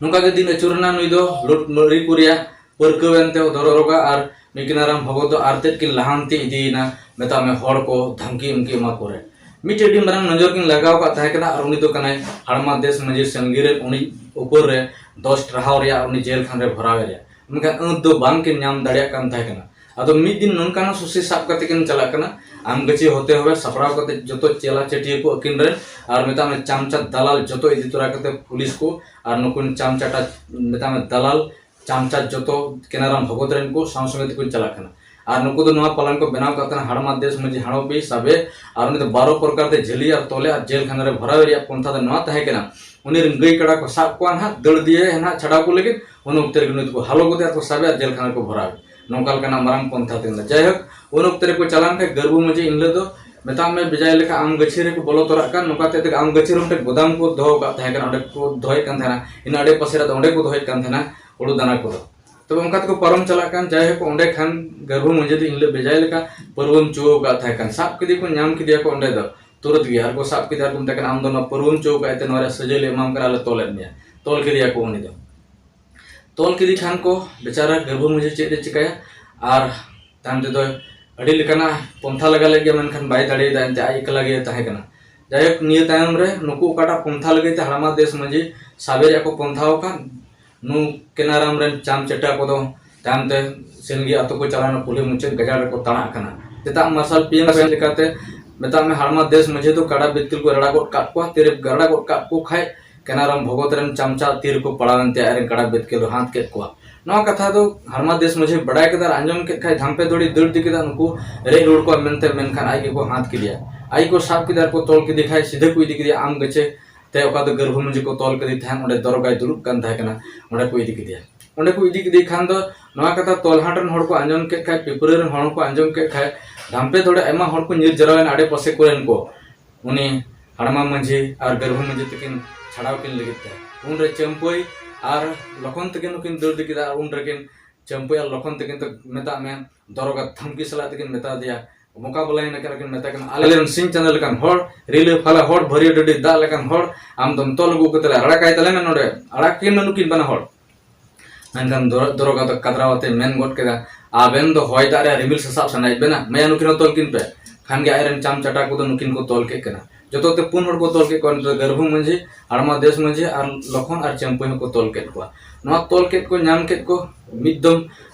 ᱱᱚᱝᱠᱟ ᱜᱮ ᱫᱤᱱ ᱟᱹᱪᱩᱨᱮᱱᱟ, ᱱᱩᱭ ᱫᱚ ᱞᱩᱴ ᱢᱟᱹᱨᱤ ᱠᱚ ᱨᱮᱭᱟᱜ ᱯᱟᱹᱨᱠᱟᱹᱣ ᱮᱱᱛᱮ ᱫᱚᱨᱚᱜᱟ ᱟᱨ ᱱᱩᱭ ᱠᱮᱱᱟᱨᱟᱢ ᱵᱷᱚᱜᱚᱛ ᱫᱚ ᱟᱨ ᱛᱮᱫ ᱠᱤᱱ ᱞᱟᱦᱟᱱᱛᱤ ᱤᱫᱤᱭᱮᱱᱟ, ᱢᱮᱛᱟᱜ ᱢᱮ ᱦᱚᱲ ᱠᱚ ᱫᱷᱟᱢᱠᱤ ᱩᱢᱠᱤ ᱮᱢᱟ ᱠᱚᱨᱮ᱾ ᱢᱤᱫᱴᱮᱡ ᱟᱹᱰᱤ ᱢᱟᱨᱟᱝ ᱱᱚᱡᱚᱨ ᱠᱤᱱ ᱞᱟᱜᱟᱣ ᱟᱠᱟᱫ ᱛᱟᱦᱮᱸ ᱠᱟᱱᱟ ᱟᱨ ᱩᱱᱤ ᱫᱚ ᱠᱟᱱᱟᱭ ᱦᱟᱲᱢᱟ ᱫᱮᱥ ᱢᱟᱹᱡᱷᱤ ᱥᱟᱸᱜᱤ ᱨᱮ ᱩᱱᱤ ᱩᱯᱚᱨ ᱨᱮ ᱫᱚᱥ ᱴᱟᱨᱦᱟᱣ ᱨᱮᱭᱟᱜ ᱩᱱᱤ ᱡᱮᱞ ᱠᱷᱟᱱ ᱨᱮ ᱵᱷᱚᱨᱟᱣ ᱮ ᱨᱮᱭᱟᱜ, ᱢᱮᱱᱠᱷᱟᱱ ᱟᱹᱛ ᱫᱚ ᱵᱟᱝ ᱠᱤᱱ ᱧᱟᱢ ᱫᱟᱲᱮᱭᱟᱜ ᱠᱟᱱ ᱛᱟᱦᱮᱸ ᱠᱟᱱᱟ᱾ ᱟᱫᱚ ᱢᱤᱫ ᱫᱤᱱ ᱱᱚᱝᱠᱟᱱᱟᱜ ᱥᱩᱥᱤ ᱥᱟᱵ ᱠᱟᱛᱮ ᱠᱤᱱ ᱪᱟᱞᱟᱜ ᱠᱟᱱᱟ, ᱟᱢ ᱜᱟᱹᱪᱷᱤ ᱦᱚᱛᱮ ᱦᱚᱵᱮ ᱥᱟᱯᱲᱟᱣ ᱠᱟᱛᱮ ᱡᱚᱛᱚ ᱪᱮᱞᱟ ᱪᱟᱹᱴᱤᱭᱟᱹ ᱠᱚ ᱟᱹᱠᱤᱱ ᱨᱮᱱ ᱟᱨ ᱢᱮᱛᱟᱜ ᱢᱮ ᱪᱟᱢᱪᱟ ᱫᱟᱞᱟᱞ ᱡᱚᱛᱚ ᱤᱫᱤ ᱛᱚᱨᱟ ᱠᱟᱛᱮ ᱯᱩᱞᱤᱥ ᱠᱚ ᱟᱨ ᱱᱩᱠᱩ ᱪᱟᱢᱪᱟᱴᱟ ᱢᱮᱛᱟᱜ ᱢᱮ ᱫᱟᱞᱟᱞ ᱪᱟᱢᱪᱟ ᱡᱚᱛᱚ ᱠᱮᱱᱟᱨᱟᱢ ᱵᱷᱚᱜᱚᱛ ᱨᱮᱱ ᱠᱚ ᱥᱟᱶ ᱥᱚᱸᱜᱮ ᱛᱮᱠᱚ ᱪᱟᱞᱟᱜ ᱠᱟᱱᱟ᱾ ᱟᱨ ᱱᱩᱠᱩ ᱫᱚ ᱱᱚᱣᱟ ᱯᱞᱟᱱ ᱠᱚ ᱵᱮᱱᱟᱣ ᱠᱟᱜ ᱛᱟᱦᱮᱱᱟ, ᱦᱟᱲᱢᱟ ᱫᱮᱥ ᱢᱟᱹᱡᱷᱤ ᱦᱟᱲᱚᱯᱤ ᱥᱟᱵᱮ, ᱟᱨ ᱩᱱᱤ ᱫᱚ ᱵᱟᱨᱚ ᱯᱨᱚᱠᱟᱨ ᱛᱮ ᱡᱷᱟᱹᱞᱤ ᱟᱨ ᱛᱚᱞᱮ ᱟᱨ ᱡᱮᱞ ᱠᱷᱟᱱᱟ ᱨᱮ ᱵᱷᱚᱨᱟᱣ ᱨᱮᱭᱟᱜ ᱯᱚᱱᱛᱷᱟ ᱫᱚ ᱱᱚᱣᱟ ᱛᱟᱦᱮᱸ ᱠᱟᱱᱟ, ᱩᱱᱤ ᱨᱮᱱ ᱜᱟᱹᱭ ᱠᱟᱰᱟ ᱠᱚ ᱥᱟᱵ ᱠᱚᱣᱟ ᱱᱟᱦᱟᱜ, ᱫᱟᱹᱲ ᱫᱤᱭᱮ ᱱᱟᱦᱟᱜ ᱪᱷᱟᱰᱟᱣ ᱠᱚ ᱞᱟᱹᱜᱤᱫ, ᱩᱱ ᱚᱠᱛᱮ ᱨᱮᱜᱮ ᱱᱩᱭ ᱫᱚᱠᱚ ᱦᱟᱞᱚ ᱜᱚᱫᱮᱭᱟ ᱟᱨ ᱠᱚ ᱥᱟᱵᱮ ᱟᱨ ᱡᱮᱞ ᱠᱷᱟᱱᱟ ᱨᱮᱠᱚ ᱵᱷᱚᱨᱟᱣᱮ᱾ ᱱᱚᱝᱠᱟ ᱞᱮᱠᱟᱱᱟᱜ ᱢᱟᱨᱟᱝ ᱯᱚᱱᱛᱷᱟ ᱛᱟᱦᱮᱸ ᱞᱮᱱᱟ᱾ ᱡᱟᱭᱦᱳᱠ, ᱩᱱ ᱚᱠᱛᱮ ᱨᱮᱠᱚ ᱪᱟᱞᱟᱣᱮᱱ ᱠᱷᱟᱡ ᱜᱟᱹᱨᱵᱩ ᱢᱟᱹᱡᱷᱤ ᱤᱱ ᱦᱤᱞᱳᱜ ᱫᱚ ᱢᱮᱛᱟᱜ ᱢᱮ ᱵᱮᱡᱟᱭ ᱞᱮᱠᱟ ᱟᱢ ᱜᱟᱹᱪᱷᱤ ᱨᱮᱠᱚ ᱵᱚᱞᱚ ᱛᱚᱨᱟᱜ ᱠᱟᱱ, ᱱᱚᱝᱠᱟ ᱛᱮ ᱟᱢ ᱜᱟᱹᱪᱷᱤ ᱨᱮ ᱢᱤᱫᱴᱮᱱ ᱜᱚᱫᱟᱢ ᱠᱚ ᱫᱚᱦᱚ ᱠᱟᱜ ᱛᱟᱦᱮᱸ ᱠᱟᱱᱟ, ᱚᱸᱰᱮ ᱠᱚ ᱫᱚᱦᱚᱭᱮᱫ ᱠᱟᱱ ᱛᱟᱦᱮᱱᱟ, ᱤᱱᱟᱹ ᱟᱲᱮ ᱯᱟᱥᱮ ᱨᱮ ᱟᱫᱚ ᱚᱸᱰᱮ ᱠᱚ ᱫᱚᱦᱚᱭᱮᱫ ᱠᱟᱱ ᱛᱟᱦᱮᱱᱟ᱾ ᱦᱩᱲᱩ ᱫᱟᱱᱟ ᱠᱚᱫᱚ᱾ ᱛᱚᱵᱮ ᱚᱱᱠᱟ ᱛᱮᱠᱚ ᱯᱟᱨᱚᱢ ᱪᱟᱞᱟᱜ ᱠᱟᱱ, ᱡᱟᱭᱦᱳᱠ, ᱚᱸᱰᱮ ᱠᱷᱟᱱ ᱜᱟᱹᱨᱵᱷᱩ ᱢᱟᱹᱡᱷᱤ ᱫᱚ ᱤᱱ ᱦᱤᱞᱳᱜ ᱵᱮᱡᱟᱭ ᱞᱮᱠᱟ ᱯᱟᱹᱨᱣᱟᱹᱢ ᱪᱩᱣᱟᱹᱣ ᱟᱠᱟᱫ ᱛᱟᱦᱮᱸ ᱠᱟᱱ᱾ ᱥᱟᱵ ᱠᱮᱫᱮᱭᱟ ᱠᱚ, ᱧᱟᱢ ᱠᱮᱫᱮᱭᱟ ᱠᱚ ᱚᱸᱰᱮ ᱫᱚ, ᱛᱩᱨᱟᱹᱛ ᱜᱮ, ᱟᱨ ᱠᱚ ᱥᱟᱵ ᱠᱮᱫᱮᱭᱟ, ᱟᱨ ᱠᱚ ᱢᱮᱛᱟᱭ ᱠᱟᱱᱟ, "ᱟᱢ ᱫᱚ ᱱᱚᱣᱟ ᱯᱟᱹᱨᱣᱟᱹᱢ ᱪᱩᱣᱟᱹᱣ ᱟᱠᱟᱫ ᱛᱮ ᱱᱚᱣᱟ ᱨᱮᱭᱟᱜ ᱥᱟᱹᱡᱟᱹᱭ ᱞᱮ ᱮᱢᱟᱢ ᱠᱟᱱᱟ, ᱟᱞᱮ ᱛᱚᱞᱮᱫ ᱢᱮᱭᱟ᱾" ᱛᱚᱞ ᱠᱮᱫᱮᱭᱟ ᱠᱚ ᱩᱱᱤ ᱫᱚ᱾ ᱛᱚᱞ ᱠᱮᱫᱮ ᱠᱷᱟᱱ ᱠᱚ, ᱵᱮᱪᱟᱨᱟ ᱜᱟᱹᱨᱵᱷᱩ ᱢᱟᱹᱡᱷᱤ ᱪᱮᱫ ᱮ ᱪᱤᱠᱟᱹᱭᱟ? ᱟᱨ ᱛᱟᱭᱚᱢ ᱛᱮᱫᱚ ᱟᱹᱰᱤ ᱞᱮᱠᱟᱱᱟᱜ ᱯᱚᱱᱛᱷᱟ ᱞᱟᱜᱟ ᱞᱮᱫ ᱜᱮᱭᱟ, ᱢᱮᱱᱠᱷᱟᱱ ᱵᱟᱭ ᱫᱟᱲᱮᱭᱟᱫᱟ, ᱮᱱᱛᱮ ᱟᱡ ᱮᱠᱞᱟ ᱜᱮ ᱛᱟᱦᱮᱸ ᱠᱟᱱᱟ᱾ ᱡᱟᱭᱦᱳᱠ, ᱱᱤᱭᱟᱹ ᱛᱟᱭᱚᱢ ᱨᱮ ᱱᱩᱠᱩ ᱚᱠᱟᱴᱟᱜ ᱯᱚᱱᱛᱷᱟ ᱞᱟᱹᱜᱤᱫ ᱛᱮ ᱦᱟᱲᱟᱢᱟ ᱫᱮᱥ ᱢᱟᱹᱡᱷᱤ ᱥᱟᱵᱮ ᱨᱮᱭᱟᱜ ᱠᱚ ᱯᱚᱱᱛᱷᱟ ᱟᱠᱟᱫ, ᱱᱩ ᱠᱮᱱᱟᱨᱟᱢ ᱨᱮᱱ ᱪᱟᱢ ᱪᱟᱴᱟ ᱠᱚᱫᱚ ᱛᱟᱭᱚᱢ ᱛᱮ ᱥᱮᱱᱜᱮ ᱟᱛᱳ ᱠᱚ ᱪᱟᱞᱟᱣᱱᱟ, ᱠᱩᱞᱦᱤ ᱢᱩᱪᱟᱹᱫ ᱜᱟᱡᱟᱲ ᱨᱮᱠᱚ ᱛᱟᱲᱟᱜ ᱠᱟᱱᱟ᱾ ᱥᱮᱛᱟᱜ ᱢᱟᱨᱥᱟᱞ ᱯᱤᱭᱟᱹᱝ ᱥᱮᱱ ᱞᱮᱠᱟᱛᱮ ᱢᱮᱛᱟᱜ ᱢᱮ, ᱦᱟᱲᱢᱟ ᱫᱮᱥ ᱢᱟᱹᱡᱷᱤ ᱫᱚ ᱠᱟᱰᱟ ᱵᱤᱛᱠᱤᱞ ᱠᱚ ᱨᱟᱲᱟ ᱜᱚᱫ ᱠᱟᱜ ᱠᱚᱣᱟ᱾ ᱛᱤᱨᱮ ᱨᱟᱲᱟ ᱜᱚᱫ ᱠᱟᱜ ᱠᱚ ᱠᱷᱟᱡ, ᱠᱮᱱᱟᱨᱟᱢ ᱵᱷᱚᱜᱚᱛ ᱨᱮᱱ ᱪᱟᱢᱪᱟ ᱛᱤ ᱨᱮᱠᱚ ᱯᱟᱲᱟᱣᱮᱱ ᱛᱮ ᱟᱡ ᱨᱮᱱ ᱠᱟᱰᱟ ᱵᱤᱛᱠᱤᱞ ᱫᱚ ᱦᱟᱛ ᱠᱮᱫ ᱠᱚᱣᱟ᱾ ᱱᱚᱣᱟ ᱠᱟᱛᱷᱟ ᱫᱚ ᱦᱟᱲᱢᱟ ᱫᱮᱥ ᱢᱟᱹᱡᱷᱤ ᱵᱟᱰᱟᱭ ᱠᱮᱫᱟ ᱟᱨ ᱟᱸᱡᱚᱢ ᱠᱮᱫ ᱠᱷᱟᱡ ᱫᱷᱟᱢᱯᱮ ᱫᱷᱚᱲᱤ ᱫᱟᱹᱲ ᱤᱫᱤ ᱠᱮᱫᱟ᱾ ᱱᱩᱠᱩ ᱨᱮᱡ ᱨᱩᱣᱟᱹᱲ ᱠᱚᱣᱟ ᱢᱮᱱᱛᱮ, ᱢᱮᱱᱠᱷᱟᱱ ᱟᱡ ᱜᱮᱠᱚ ᱦᱟᱛ ᱠᱮᱫᱮᱭᱟ᱾ ᱟᱡ ᱜᱮᱠᱚ ᱥᱟᱵ ᱠᱮᱫᱮᱭᱟ ᱟᱨ ᱠᱚ ᱛᱚᱞ ᱠᱮᱫᱮ ᱠᱷᱟᱡ ᱥᱤᱫᱷᱟᱹ ᱠᱚ ᱤᱫᱤ ᱠᱮᱫᱮᱭᱟ ᱟᱢ ᱜᱟᱹᱪᱷᱮ ᱛᱮ, ᱚᱠᱟ ᱫᱚ ᱜᱟᱹᱨᱵᱷᱩ ᱢᱟᱹᱡᱷᱤ ᱠᱚ ᱛᱚᱞ ᱠᱮᱫᱮ ᱛᱟᱦᱮᱸᱫ, ᱚᱸᱰᱮ ᱫᱚᱨᱜᱟᱭ ᱫᱩᱲᱩᱵ ᱠᱟᱱ ᱛᱟᱦᱮᱸ ᱠᱟᱱᱟ, ᱚᱸᱰᱮ ᱠᱚ ᱤᱫᱤ ᱠᱮᱫᱮᱭᱟ᱾ ᱚᱸᱰᱮ ᱠᱚ ᱤᱫᱤ ᱠᱮᱫᱮ ᱠᱷᱟᱱ ᱫᱚ ᱱᱚᱣᱟ ᱠᱟᱛᱷᱟ ᱛᱚᱞᱦᱟᱴ ᱨᱮᱱ ᱦᱚᱲ ᱠᱚ ᱟᱸᱡᱚᱢ ᱠᱮᱫ ᱠᱷᱟᱡ, ᱯᱤᱯᱨᱟᱹ ᱨᱮᱱ ᱦᱚᱲ ᱠᱚ ᱟᱸᱡᱚᱢ ᱠᱮᱫ ᱠᱷᱟᱡ, ᱫᱷᱟᱢᱯᱮ ᱫᱷᱚᱲᱮ ᱟᱭᱢᱟ ᱦᱚᱲ ᱠᱚ ᱧᱤᱨ ᱡᱟᱨᱣᱟᱭᱮᱱᱟ ᱟᱰᱮ ᱯᱟᱥᱮ ᱠᱚᱨᱮᱱ ᱠᱚ᱾ ᱩᱱᱤ ᱦᱟᱲᱢᱟ ᱢᱟᱹᱡᱷᱤ ᱟᱨ ᱜᱟᱹᱨᱵᱷᱩ ᱢᱟᱹᱡᱷᱤ ᱛᱟᱹᱠᱤᱱ ᱪᱷᱟᱲᱟᱣ ᱠᱤᱱ ᱞᱟᱹᱜᱤᱫ ᱛᱮ᱾ ᱩᱱᱨᱮ ᱪᱟᱹᱢᱯᱟᱹᱭ ᱟᱨ ᱞᱚᱠᱷᱚᱱ ᱛᱟᱹᱠᱤᱱ ᱦᱚᱸᱠᱤᱱ ᱫᱟᱹᱲ ᱤᱫᱤ ᱠᱮᱫᱟ ᱟᱨ ᱩᱱ ᱨᱮᱠᱤᱱ ᱪᱟᱹᱢᱯᱟᱹᱭ ᱟᱨ ᱞᱚᱠᱷᱚᱱ ᱛᱟᱹᱠᱤᱱ ᱫᱚ ᱢᱮᱛᱟᱜ ᱢᱮ ᱫᱚᱨᱚᱜᱟ ᱫᱷᱟᱢᱠᱤ ᱥᱟᱞᱟᱜ ᱛᱮᱠᱤᱱ ᱢᱮᱛᱟ ᱫᱮᱭᱟ, ᱢᱚᱠᱟᱵᱚᱞᱟᱭᱮᱱᱟ ᱠᱤᱱ ᱟᱨ ᱠᱤᱱ ᱢᱮᱛᱟ ᱠᱤᱱᱟ, "ᱟᱞᱮ ᱨᱮᱱ ᱥᱤᱧ ᱪᱟᱸᱫᱚ ᱞᱮᱠᱟᱱ ᱦᱚᱲ, ᱨᱤᱞᱟᱹ ᱯᱷᱟᱞᱟ ᱦᱚᱲ, ᱵᱷᱟᱹᱨᱭᱟᱹ ᱰᱟᱹᱰᱤ ᱫᱟᱜ ᱞᱮᱠᱟᱱ ᱦᱚᱲ, ᱟᱢ ᱫᱚᱢ ᱛᱚᱞ ᱟᱹᱜᱩ ᱠᱟᱛᱮ ᱞᱮ ᱟᱲᱟᱜ ᱠᱟᱭ ᱛᱟᱞᱮ ᱢᱮ ᱱᱚᱰᱮ, ᱟᱲᱟᱜ ᱠᱤᱱ ᱢᱮ ᱱᱩᱠᱤᱱ ᱵᱟᱱᱟ ᱦᱚᱲ᱾" ᱢᱮᱱᱠᱷᱟᱱ ᱫᱚᱨ-, ᱫᱚᱨᱚᱜᱟ ᱫᱚ ᱠᱟᱫᱨᱟᱣ ᱟᱛᱮ ᱢᱮᱱ ᱜᱚᱫ ᱠᱮᱫᱟ, "ᱟᱵᱮᱱ ᱫᱚ ᱦᱚᱭ ᱫᱟᱜ ᱨᱮ ᱨᱤᱢᱤᱞ ᱥᱟᱥᱟᱵ ᱥᱟᱱᱟᱭᱮᱫ ᱵᱮᱱᱟ? ᱢᱟᱭᱟ, ᱱᱩᱠᱤᱱ ᱦᱚᱸ ᱛᱚᱞ ᱠᱤᱱ ᱯᱮ᱾" ᱠᱷᱟᱱ ᱜᱮ ᱟᱡ ᱨᱮᱱ ᱪᱟᱢ ᱪᱟᱴᱟ ᱠᱚᱫᱚ ᱱᱩᱠᱤᱱ ᱠᱚ ᱛᱚᱞ ᱠᱮᱫ ᱠᱤᱱᱟ᱾ ᱡᱚᱛᱚ ᱛᱮ ᱯᱩᱱ ᱦᱚᱲ ᱠᱚ ᱛᱚᱞ ᱠᱮᱫ ᱠᱚᱣᱟ᱾ ᱱᱤᱛᱚᱜ ᱜᱟᱹᱨᱵᱷᱩ ᱢᱟᱹᱡᱷᱤ, ᱦᱟᱲᱢᱟ ᱫᱮᱥ ᱢᱟᱹᱡᱷᱤ ᱟᱨ ᱞᱚᱠᱷᱚᱱ ᱟᱨ ᱪᱟᱹᱢᱯᱟᱹᱭ ᱦᱚᱸᱠᱚ ᱛᱚᱞ ᱠᱮᱫ ᱠᱚᱣᱟ᱾ ᱱᱚᱣᱟ ᱛᱚᱞ ᱠᱮᱫ ᱠᱚ, ᱧᱟᱢ ᱠᱮᱫ ᱠᱚ, ᱢᱤᱫ ᱫᱚᱢ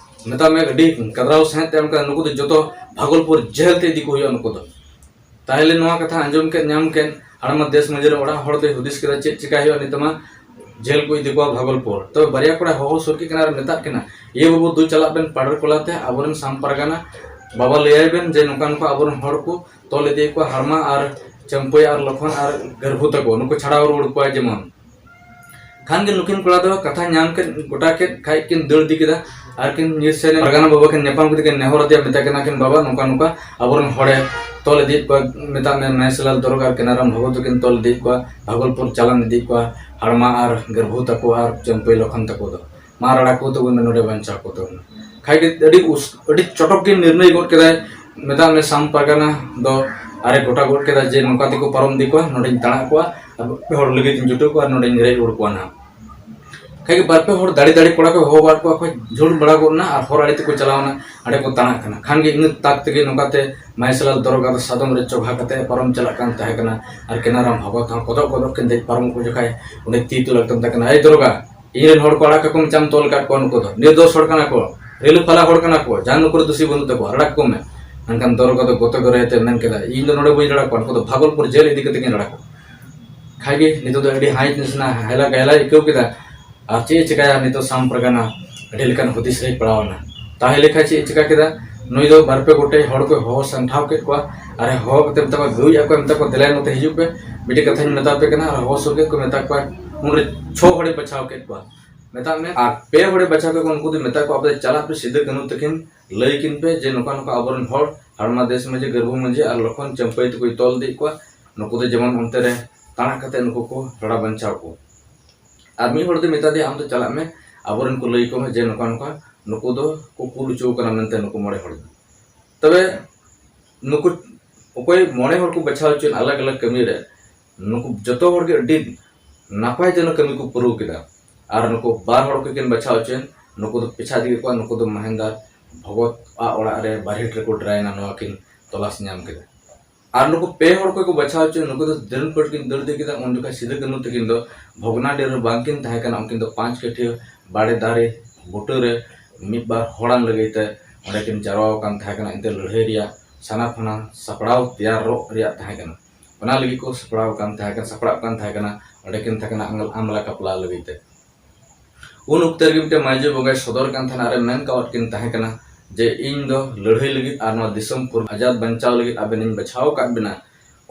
ᱢᱮᱛᱟᱜ ᱢᱮ ᱟᱹᱰᱤ ᱠᱟᱫᱨᱟᱣ ᱥᱟᱸᱦᱮᱫ ᱛᱮ ᱚᱱᱠᱟ ᱱᱩᱠᱩ ᱫᱚ ᱡᱚᱛᱚ ᱵᱷᱟᱜᱚᱞᱯᱩᱨ ᱡᱮᱞ ᱛᱮ ᱤᱫᱤ ᱠᱚ ᱦᱩᱭᱩᱜᱼᱟ ᱱᱩᱠᱩ ᱫᱚ᱾ ᱛᱟᱦᱞᱮ ᱱᱚᱣᱟ ᱠᱟᱛᱷᱟ ᱟᱸᱡᱚᱢ ᱠᱮᱫ, ᱧᱟᱢ ᱠᱮᱫ, ᱦᱟᱲᱢᱟ ᱫᱮᱥ ᱢᱟᱹᱡᱷᱤ ᱨᱮᱱ ᱚᱲᱟᱜ ᱦᱚᱲ ᱫᱚᱭ ᱦᱩᱫᱤᱥ ᱠᱮᱫᱟ, ᱪᱮᱫ ᱪᱤᱠᱟᱭ ᱦᱩᱭᱩᱜᱼᱟ, ᱱᱤᱛᱚᱜ ᱢᱟ ᱡᱮᱞ ᱠᱚ ᱤᱫᱤ ᱠᱚᱣᱟ ᱵᱷᱟᱜᱚᱞᱯᱩᱨ᱾ ᱛᱚᱵᱮ ᱵᱟᱨᱭᱟ ᱠᱚᱲᱟ ᱦᱚᱦᱚ ᱥᱩᱨ ᱠᱮᱫ ᱠᱤᱱᱟ ᱟᱨ ᱢᱮᱛᱟᱫ ᱠᱤᱱᱟ, "ᱤᱭᱟᱹ ᱵᱟᱹᱵᱩ, ᱫᱩ ᱪᱟᱞᱟᱜ ᱵᱮᱱ ᱯᱟᱰᱮᱨ ᱠᱚᱞᱟ ᱛᱮ, ᱟᱵᱚᱨᱮᱱ ᱥᱟᱢ ᱯᱟᱨᱜᱟᱱᱟ ᱵᱟᱵᱟ ᱞᱟᱹᱭᱟᱭ ᱵᱮᱱ ᱡᱮ ᱱᱚᱝᱠᱟ ᱱᱚᱝᱠᱟ ᱟᱵᱚᱨᱮᱱ ᱦᱚᱲ ᱠᱚ ᱛᱚᱞ ᱤᱫᱤᱭᱮᱫ ᱠᱚᱣᱟ, ᱦᱟᱲᱢᱟ ᱟᱨ ᱪᱟᱹᱢᱯᱟᱹᱭ ᱟᱨ ᱞᱚᱠᱷᱚᱱ ᱟᱨ ᱜᱟᱹᱨᱵᱷᱩ ᱛᱟᱠᱚ, ᱱᱩᱠᱩ ᱪᱷᱟᱲᱟᱣ ᱨᱩᱣᱟᱹᱲ ᱠᱚᱣᱟ ᱡᱮᱢᱚᱱ᱾" ᱠᱷᱟᱱ ᱜᱮ ᱱᱩᱠᱤᱱ ᱠᱚᱲᱟ ᱫᱚ ᱠᱟᱛᱷᱟ ᱧᱟᱢ ᱠᱮᱫ, ᱜᱚᱴᱟ ᱠᱮᱫ ᱠᱷᱟᱡ ᱠᱤᱱ ᱫᱟᱹᱲ ᱤᱫᱤ ᱠᱮᱫᱟ᱾ ᱟᱨ ᱠᱤᱱ ᱧᱤᱨ ᱥᱮᱱ ᱮᱱ ᱯᱟᱨᱜᱟᱱᱟ ᱵᱟᱵᱟ ᱠᱤᱱ ᱧᱟᱯᱟᱢ ᱠᱮᱫᱮ, ᱠᱤᱱ ᱱᱮᱦᱚᱨ ᱟᱫᱮᱭᱟ, ᱢᱮᱛᱟ ᱠᱤᱱᱟ ᱠᱤᱱ, "ᱵᱟᱵᱟ, ᱱᱚᱝᱠᱟ ᱱᱚᱝᱠᱟ ᱟᱵᱚᱨᱮᱱ ᱦᱚᱲᱮ ᱛᱚᱞ ᱤᱫᱤᱭᱮᱫ ᱠᱚᱣᱟ, ᱢᱮᱛᱟᱜ ᱢᱮ ᱢᱟᱦᱮᱥᱞᱟᱞ ᱫᱚᱨᱚᱜ ᱟᱨ ᱠᱮᱱᱟᱨᱟᱢ ᱵᱷᱚᱜᱚᱛ ᱫᱚᱠᱤᱱ ᱛᱚᱞ ᱤᱫᱤᱭᱮᱫ ᱠᱚᱣᱟ, ᱵᱷᱟᱜᱚᱞᱯᱩᱨ ᱪᱟᱞᱟᱱ ᱤᱫᱤᱭᱮᱫ ᱠᱚᱣᱟ, ᱦᱟᱲᱢᱟ ᱟᱨ ᱜᱟᱹᱨᱵᱷᱩ ᱛᱟᱠᱚ ᱟᱨ ᱪᱟᱹᱢᱯᱟᱹᱭ ᱞᱚᱠᱷᱚᱱ ᱛᱟᱠᱚ ᱫᱚ, ᱢᱟ ᱨᱟᱲᱟ ᱠᱚ ᱛᱟᱵᱚᱱ ᱢᱮ, ᱱᱚᱰᱮ ᱵᱟᱧᱪᱟᱣ ᱠᱚ ᱛᱟᱵᱚᱱ ᱢᱮ᱾ ᱠᱷᱟᱡ ᱜᱮ ᱟᱹᱰᱤ ᱩᱥ-, ᱟᱹᱰᱤ ᱪᱚᱴᱚᱠ ᱜᱮ ᱱᱤᱨᱱᱚᱭ ᱜᱚᱫ ᱠᱮᱫᱟᱭ᱾ ᱢᱮᱛᱟᱜ ᱢᱮ ᱥᱟᱢ ᱯᱟᱨᱜᱟᱱᱟ ᱫᱚ ᱟᱨᱮ ᱜᱚᱴᱟ ᱜᱚᱫ ᱠᱮᱫᱟ ᱡᱮ ᱱᱚᱝᱠᱟ ᱛᱮᱠᱚ ᱯᱟᱨᱚᱢ ᱤᱫᱤ ᱠᱚᱣᱟ, ᱱᱚᱰᱮᱧ ᱛᱟᱲᱟᱜ ᱠᱚᱣᱟ, ᱟᱨ ᱦᱚᱲ ᱞᱟᱹᱜᱤᱫ ᱤᱧ ᱡᱩᱴᱟᱹᱣ ᱠᱚᱣᱟ, ᱟᱨ ᱱᱚᱰᱮᱧ ᱨᱮᱡ ᱨᱩᱣᱟᱹᱲ ᱠᱚᱣᱟ ᱱᱟᱦᱟᱜ᱾ ᱠᱷᱟᱡ ᱜᱮ ᱵᱟᱨ ᱯᱮ ᱦᱚᱲ ᱫᱟᱲᱮ ᱫᱟᱲᱮ ᱠᱚᱲᱟ ᱠᱚ ᱦᱚᱦᱚ ᱵᱟᱲᱟ ᱠᱚᱣᱟ, ᱠᱚ ᱡᱷᱩᱲ ᱵᱟᱲᱟ ᱜᱚᱫ ᱱᱟ ᱟᱨ ᱦᱚᱨ ᱟᱲᱮ ᱛᱮᱠᱚ ᱪᱟᱞᱟᱣ ᱱᱟ, ᱟᱸᱰᱮ ᱠᱚ ᱛᱟᱲᱟᱜ ᱠᱟᱱᱟ᱾ ᱠᱷᱟᱱ ᱜᱮ ᱤᱱᱟᱹ ᱛᱟᱠ ᱛᱮᱜᱮ ᱱᱚᱝᱠᱟᱛᱮ ᱢᱟᱭᱥᱟᱞᱟᱞ ᱫᱚᱨᱚᱜᱟ ᱫᱚ ᱥᱟᱫᱚᱢ ᱨᱮ ᱪᱚᱜᱷᱟ ᱠᱟᱛᱮ ᱯᱟᱨᱚᱢ ᱪᱟᱞᱟᱜ ᱠᱟᱱ ᱛᱟᱦᱮᱸ ᱠᱟᱱᱟ᱾ ᱟᱨ ᱠᱮᱱᱟᱨᱟᱢ ᱵᱷᱚᱜᱚᱛ ᱦᱚᱸ ᱠᱚᱫᱚᱜ ᱠᱚᱫᱚᱜ ᱠᱤᱱ ᱫᱮᱡ ᱯᱟᱨᱚᱢ ᱠᱚ ᱡᱚᱠᱷᱟᱡ ᱚᱸᱰᱮ ᱛᱤ ᱛᱩᱞ ᱮᱠᱫᱚᱢ ᱛᱟᱦᱮᱸ ᱠᱟᱱᱟ, "ᱮᱭ ᱫᱚᱨᱚᱜᱟ, ᱤᱧ ᱨᱮᱱ ᱦᱚᱲ ᱠᱚ ᱟᱲᱟᱜ ᱠᱟᱠᱚ ᱢᱮ, ᱪᱟᱢ ᱛᱚᱞ ᱟᱠᱟᱫ ᱠᱚᱣᱟ ᱱᱩᱠᱩ ᱫᱚ ᱱᱤᱨᱫᱳᱥ ᱦᱚᱲ ᱠᱟᱱᱟ ᱠᱚ, ᱨᱤᱞᱟᱹ ᱯᱷᱟᱞᱟ ᱦᱚᱲ ᱠᱟᱱᱟ ᱠᱚ, ᱡᱟᱦᱟᱸ ᱱᱩᱠᱩ ᱨᱮ ᱫᱩᱥᱤ ᱵᱟᱹᱱᱩᱜ ᱛᱟᱠᱚᱣᱟ, ᱟᱲᱟᱜ ᱠᱚ ᱢᱮ᱾" ᱢᱮᱱᱠᱷᱟᱱ ᱫᱚᱨᱚᱜᱟ ᱫᱚ ᱜᱚᱛᱚ ᱜᱚᱨᱮ ᱛᱮ ᱢᱮᱱ ᱠᱮᱫᱟ, "ᱤᱧ ᱫᱚ ᱱᱚᱰᱮ ᱵᱟᱹᱧ ᱨᱟᱲᱟ ᱠᱚᱣᱟ, ᱱᱩᱠᱩ ᱫᱚ ᱵᱷᱟᱜᱚᱞᱯᱩᱨ ᱡᱮᱞ ᱤᱫᱤ ᱠᱟᱛᱮ ᱜᱤᱧ ᱨᱟᱲᱟ ᱠᱚᱣᱟ᱾" ᱠᱷᱟᱡ ᱜᱮ ᱱᱤᱛᱚᱜ ᱫᱚ ᱟᱹᱰᱤ ᱦᱟᱭ ᱱᱟᱥᱮᱱᱟᱜ ᱦᱟᱭᱞᱟ ᱜᱟᱭᱞᱟᱭ ᱟᱹᱭᱠᱟᱹᱣ ᱠᱮᱫᱟ᱾ ᱟᱨ ᱪᱮᱫ ᱮ ᱪᱮᱠᱟᱭᱟ ᱱᱤᱛᱚᱜ ᱥᱟᱢ ᱯᱟᱨᱜᱟᱱᱟ? ᱟᱹᱰᱤ ᱞᱮᱠᱟᱱ ᱦᱩᱫᱤᱥ ᱨᱮᱭ ᱯᱟᱲᱟᱣ ᱮᱱᱟ᱾ ᱛᱟᱦᱞᱮ ᱠᱷᱟᱡ ᱪᱮᱫ ᱮ ᱪᱮᱠᱟ ᱠᱮᱫᱟ? ᱱᱩᱭ ᱫᱚ ᱵᱟᱨ ᱯᱮ ᱜᱚᱴᱮᱡ ᱦᱚᱲ ᱠᱚ ᱦᱚᱦᱚ ᱥᱟᱢᱴᱷᱟᱣ ᱠᱮᱫ ᱠᱚᱣᱟ᱾ ᱟᱨ ᱦᱚᱦᱚ ᱠᱟᱛᱮ ᱢᱮᱛᱟ ᱠᱚᱣᱟ, ᱜᱟᱹᱭ ᱟᱠᱚ ᱢᱮᱛᱟ ᱠᱚᱣᱟ, "ᱫᱮᱞᱟᱭ ᱱᱚᱛᱮ ᱦᱤᱡᱩᱜ ᱯᱮ, ᱢᱤᱫᱴᱮᱡ ᱠᱟᱛᱷᱟᱧ ᱢᱮᱛᱟ ᱯᱮ ᱠᱟᱱᱟ᱾" ᱟᱨ ᱦᱚᱦᱚ ᱥᱩᱨ ᱠᱮᱫ ᱠᱚ, ᱢᱮᱛᱟ ᱠᱚᱣᱟ, ᱩᱱᱨᱮ ᱪᱷᱚ ᱦᱚᱲᱮ ᱵᱟᱪᱷᱟᱣ ᱠᱮᱫ ᱠᱚᱣᱟ᱾ ᱢᱮᱛᱟᱜ ᱢᱮ, ᱟᱨ ᱯᱮ ᱦᱚᱲᱮ ᱵᱟᱪᱷᱟᱣ ᱠᱮᱫ ᱠᱚᱣᱟ, ᱩᱱᱠᱩ ᱫᱚ ᱢᱮᱛᱟ ᱠᱚᱣᱟ, "ᱟᱯᱮ ᱪᱟᱞᱟᱜ ᱯᱮ ᱥᱤᱫᱩ ᱠᱟᱹᱱᱦᱩ ᱛᱟᱹᱠᱤᱱ, ᱞᱟᱹᱭ ᱠᱤᱱ ᱯᱮ ᱡᱮ ᱱᱚᱝᱠᱟ ᱱᱚᱝᱠᱟ ᱟᱵᱚᱨᱮᱱ ᱦᱚᱲ ᱦᱟᱲᱢᱟ ᱫᱮᱥ ᱢᱟᱹᱡᱷᱤ, ᱜᱟᱹᱨᱵᱷᱩ ᱢᱟᱹᱡᱷᱤ ᱟᱨ ᱞᱚᱠᱷᱚᱱ ᱪᱟᱹᱢᱯᱟᱹᱭ ᱛᱮᱠᱚ ᱛᱚᱞ ᱤᱫᱤᱭᱮᱫ ᱠᱚᱣᱟ, ᱱᱩᱠᱩ ᱫᱚ ᱡᱮᱢᱚᱱ ᱚᱱᱛᱮ ᱨᱮ ᱛᱟᱲᱟᱜ ᱠᱟᱛᱮ ᱱᱩᱠᱩ ᱠᱚ ᱨᱟᱲᱟ ᱵᱟᱧᱪᱟᱣ ᱠᱚ᱾" ᱟᱨ ᱢᱤᱫ ᱦᱚᱲ ᱫᱚ ᱢᱮᱛᱟ ᱫᱮᱭᱟ, "ᱟᱢ ᱫᱚ ᱪᱟᱞᱟᱜ ᱢᱮ, ᱟᱵᱚᱨᱮᱱ ᱠᱚ ᱞᱟᱹᱭ ᱟᱠᱚ ᱢᱮ ᱡᱮ ᱱᱚᱝᱠᱟ ᱱᱚᱝᱠᱟ ᱱᱩᱠᱩ ᱫᱚ ᱠᱚ ᱠᱩᱞ ᱦᱚᱪᱚ ᱟᱠᱟᱱᱟ ᱢᱮᱱᱛᱮ ᱱᱩᱠᱩ ᱢᱚᱬᱮ ᱦᱚᱲ ᱫᱚ᱾" ᱛᱚᱵᱮ ᱱᱩᱠᱩ ᱚᱠᱚᱭ ᱢᱚᱬᱮ ᱦᱚᱲ ᱠᱚ ᱵᱟᱪᱷᱟᱣ ᱦᱚᱪᱚᱭᱮᱱ ᱟᱞᱟᱜᱽ ᱟᱞᱟᱜᱽ ᱠᱟᱹᱢᱤ ᱨᱮ, ᱱᱩᱠᱩ ᱡᱚᱛᱚ ᱦᱚᱲ ᱜᱮ ᱟᱹᱰᱤ ᱱᱟᱯᱟᱭ ᱛᱮ ᱚᱱᱟ ᱠᱟᱹᱢᱤ ᱠᱚ ᱯᱩᱨᱟᱹᱣ ᱠᱮᱫᱟ᱾ ᱟᱨ ᱱᱩᱠᱩ ᱵᱟᱨ ᱦᱚᱲ ᱠᱚ ᱠᱤᱱ ᱵᱟᱪᱷᱟᱣ ᱦᱚᱪᱚᱭᱮᱱ, ᱱᱩᱠᱩ ᱫᱚ ᱯᱮᱪᱷᱟ ᱤᱫᱤ ᱠᱮᱫ ᱠᱚᱣᱟ, ᱱᱩᱠᱩ ᱫᱚ ᱢᱟᱦᱮᱱᱫᱟᱨ ᱵᱷᱚᱜᱚᱛ ᱟᱜ ᱚᱲᱟᱜ ᱨᱮ ᱵᱟᱨᱦᱮᱴ ᱨᱮᱠᱚ ᱰᱨᱟᱭᱮᱱᱟ, ᱱᱚᱣᱟ ᱠᱤᱱ ᱛᱚᱞᱟᱥ ᱧᱟᱢ ᱠᱮᱫᱟ᱾ ᱟᱨ ᱱᱩᱠᱩ ᱯᱮ ᱦᱚᱲ ᱠᱚ ᱠᱚ ᱵᱟᱪᱷᱟᱣ ᱦᱚᱪᱚᱭᱮᱱ, ᱱᱩᱠᱩ ᱫᱚ ᱫᱟᱹᱲ ᱯᱟᱹᱴ ᱠᱤᱱ ᱫᱟᱹᱲ ᱤᱫᱤ ᱠᱮᱫᱟ᱾ ᱩᱱ ᱡᱚᱠᱷᱟᱡ ᱥᱤᱫᱩ ᱠᱟᱹᱱᱦᱩ ᱛᱟᱹᱠᱤᱱ ᱫᱚ ᱵᱷᱚᱜᱽᱱᱟᱰᱤ ᱨᱮ ᱵᱟᱝ ᱠᱤᱱ ᱛᱟᱦᱮᱸ ᱠᱟᱱᱟ, ᱩᱱᱠᱤᱱ ᱫᱚ ᱯᱟᱸᱪ ᱠᱟᱹᱴᱷᱤᱭᱟᱹ ᱵᱟᱲᱮ ᱫᱟᱨᱮ ᱵᱩᱴᱟᱹ ᱨᱮ ᱢᱤᱫ ᱵᱟᱨ ᱦᱚᱲᱟᱱ ᱞᱟᱹᱜᱤᱫ ᱛᱮ ᱚᱸᱰᱮ ᱠᱤᱱ ᱡᱟᱨᱣᱟ ᱟᱠᱟᱱ ᱛᱟᱦᱮᱸ ᱠᱟᱱᱟ᱾ ᱮᱱᱛᱮ ᱞᱟᱹᱲᱦᱟᱹᱭ ᱨᱮᱭᱟᱜ ᱥᱟᱱᱟ ᱯᱷᱟᱱᱟ ᱥᱟᱯᱲᱟᱣ ᱛᱮᱭᱟᱨᱚᱜ ᱨᱮᱭᱟᱜ ᱛᱟᱦᱮᱸ ᱠᱟᱱᱟ, ᱚᱱᱟ ᱞᱟᱹᱜᱤᱫ ᱠᱚ ᱥᱟᱯᱲᱟᱣ ᱠᱟᱱ ᱛᱟᱦᱮᱸ ᱠᱟᱱᱟ, ᱥᱟᱯᱲᱟᱜ ᱠᱟᱱ ᱛᱟᱦᱮᱸ ᱠᱟᱱᱟ᱾ ᱚᱸᱰᱮ ᱠᱤᱱ ᱛᱟᱦᱮᱸ ᱠᱟᱱᱟ ᱟᱢᱞᱟ ᱟᱢᱞᱟ ᱠᱟᱯᱞᱟ ᱞᱟᱹᱜᱤᱫ ᱛᱮ᱾ ᱩᱱ ᱚᱠᱛᱮ ᱨᱮᱜᱮ ᱢᱤᱫᱴᱮᱱ ᱢᱟᱹᱭᱡᱩ ᱵᱚᱸᱜᱟᱭ ᱥᱚᱫᱚᱨ ᱠᱟᱱ ᱛᱟᱦᱮᱱᱟ ᱟᱨᱮ ᱢᱮᱱ ᱠᱟᱣᱟᱫ ᱠᱤᱱ ᱛᱟᱦᱮᱸ ᱠᱟᱱᱟ ᱡᱮ, "ᱤᱧ ᱫᱚ ᱞᱟᱹᱲᱦᱟᱹᱭ ᱞᱟᱹᱜᱤᱫ ᱟᱨ ᱱᱚᱣᱟ ᱫᱤᱥᱚᱢ ᱯᱷᱩᱨ-, ᱟᱡᱟᱫ ᱵᱟᱧᱪᱟᱣ ᱞᱟᱹᱜᱤᱫ ᱟᱵᱮᱱᱤᱧ ᱵᱟᱪᱷᱟᱣ ᱟᱠᱟᱫ ᱵᱮᱱᱟ,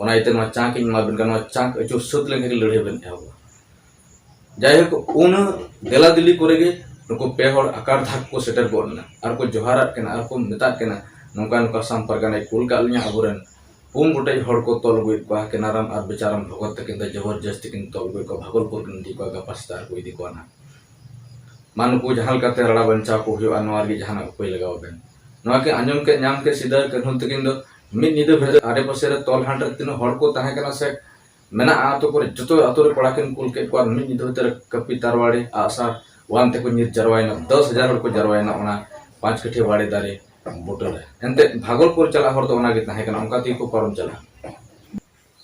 ᱚᱱᱟ ᱤᱭᱟᱹᱛᱮ ᱱᱚᱣᱟ ᱪᱟᱸᱠ ᱤᱧ ᱮᱢᱟ ᱵᱮᱱ ᱠᱟᱱᱟ, ᱱᱚᱣᱟ ᱪᱟᱸᱠ ᱟᱹᱪᱩᱨ ᱥᱟᱹᱛ ᱞᱮᱱᱠᱷᱟᱱ ᱜᱮ ᱞᱟᱹᱲᱦᱟᱹᱭ ᱵᱮᱱ ᱮᱦᱚᱵᱟ᱾" ᱡᱟᱭᱦᱳᱠ, ᱩᱱᱟᱹᱜ ᱫᱮᱞᱟ ᱫᱮᱞᱤ ᱠᱚᱨᱮ ᱜᱮ ᱱᱩᱠᱩ ᱯᱮ ᱦᱚᱲ ᱟᱠᱟᱨ ᱫᱷᱟᱠ ᱠᱚ ᱥᱮᱴᱮᱨ ᱜᱚᱫ ᱮᱱᱟ ᱟᱨ ᱠᱚ ᱡᱚᱦᱟᱨᱟᱫ ᱠᱟᱱᱟ ᱟᱨ ᱠᱚ ᱢᱮᱛᱟᱫ ᱠᱟᱱᱟ, "ᱱᱚᱝᱠᱟ ᱱᱚᱝᱠᱟ ᱥᱟᱢ ᱯᱟᱨᱜᱟᱱᱟᱭ ᱠᱩᱞ ᱠᱟᱜ ᱞᱤᱧᱟ, ᱟᱵᱚᱨᱮᱱ ᱯᱩᱱ ᱜᱚᱴᱮᱡ ᱦᱚᱲ ᱠᱚ ᱛᱚᱞ ᱟᱹᱜᱩᱭᱮᱫ ᱠᱚᱣᱟ, ᱠᱮᱱᱟᱨᱟᱢ ᱟᱨ ᱵᱮᱪᱟᱨᱟᱢ ᱵᱷᱚᱜᱚᱛ ᱛᱟᱹᱠᱤᱱ ᱫᱚ ᱡᱚᱵᱚᱨᱡᱚᱥᱛᱤ ᱠᱤᱱ ᱛᱚᱞ ᱟᱹᱜᱩᱭᱮᱫ ᱠᱚᱣᱟ, ᱵᱷᱟᱜᱚᱞᱯᱩᱨ ᱠᱤᱱ ᱤᱫᱤ ᱠᱚᱣᱟ, ᱜᱟᱯᱟ ᱥᱮᱛᱟᱜ ᱨᱮᱠᱚ ᱤᱫᱤ ᱠᱚᱣᱟ ᱱᱟᱦᱟᱜ᱾" ᱢᱟ ᱱᱩᱠᱩ ᱡᱟᱦᱟᱸ ᱞᱮᱠᱟᱛᱮ ᱨᱟᱲᱟ ᱵᱟᱧᱪᱟᱣ ᱠᱚ ᱦᱩᱭᱩᱜᱼᱟ, ᱱᱚᱣᱟ ᱞᱟᱹᱜᱤᱫ ᱡᱟᱦᱟᱱᱟᱜ ᱩᱯᱟᱹᱭ ᱞᱟᱜᱟᱣ ᱟᱵᱮᱱ᱾ ᱱᱚᱣᱟ ᱠᱤᱱ ᱟᱸᱡᱚᱢ ᱠᱮᱫ, ᱧᱟᱢ ᱠᱮᱫ ᱥᱤᱫᱟᱹ ᱠᱟᱹᱱᱦᱩ ᱛᱟᱹᱠᱤᱱ ᱫᱚ ᱢᱤᱫ ᱧᱤᱫᱟᱹ ᱵᱷᱤᱛᱤᱨ ᱟᱰᱮ ᱯᱟᱥᱮ ᱨᱮ ᱛᱚᱞ ᱦᱟᱸᱰ ᱨᱮ ᱛᱤᱱᱟᱹᱜ ᱦᱚᱲ ᱠᱚ ᱛᱟᱦᱮᱸ ᱠᱟᱱᱟ ᱥᱮ ᱢᱮᱱᱟᱜᱼᱟ ᱟᱛᱳ ᱠᱚᱨᱮ, ᱡᱚᱛᱚ ᱟᱛᱳ ᱨᱮ ᱠᱚᱲᱟ ᱠᱤᱱ ᱠᱩᱞ ᱠᱮᱫ ᱠᱚᱣᱟ᱾ ᱢᱤᱫ ᱧᱤᱫᱟᱹ ᱵᱷᱤᱛᱤᱨ ᱨᱮ ᱠᱟᱹᱯᱤ ᱛᱟᱨᱣᱟᱲᱤ ᱟᱜᱼᱥᱟᱨ ᱣᱟᱱ ᱛᱮᱠᱚ ᱧᱤᱨ ᱡᱟᱨᱣᱟᱭᱮᱱᱟ᱾ ᱫᱚᱥ ᱦᱟᱡᱟᱨ ᱦᱚᱲ ᱠᱚ ᱡᱟᱨᱣᱟᱭᱮᱱᱟ ᱚᱱᱟ ᱯᱟᱸᱪ ᱠᱟᱹᱴᱷᱭᱟᱹ ᱵᱟᱲᱮ ᱫᱟᱨᱮ ᱵᱩᱴᱟᱹ ᱨᱮ᱾ ᱮᱱᱛᱮᱫ ᱵᱷᱟᱜᱚᱞᱯᱩᱨ ᱪᱟᱞᱟᱜ ᱦᱚᱨ ᱫᱚ ᱚᱱᱟ ᱜᱮ ᱛᱟᱦᱮᱸ ᱠᱟᱱᱟ, ᱚᱱᱠᱟ ᱛᱮᱜᱮ ᱠᱚ ᱯᱟᱨᱚᱢ ᱪᱟᱞᱟᱜᱼᱟ᱾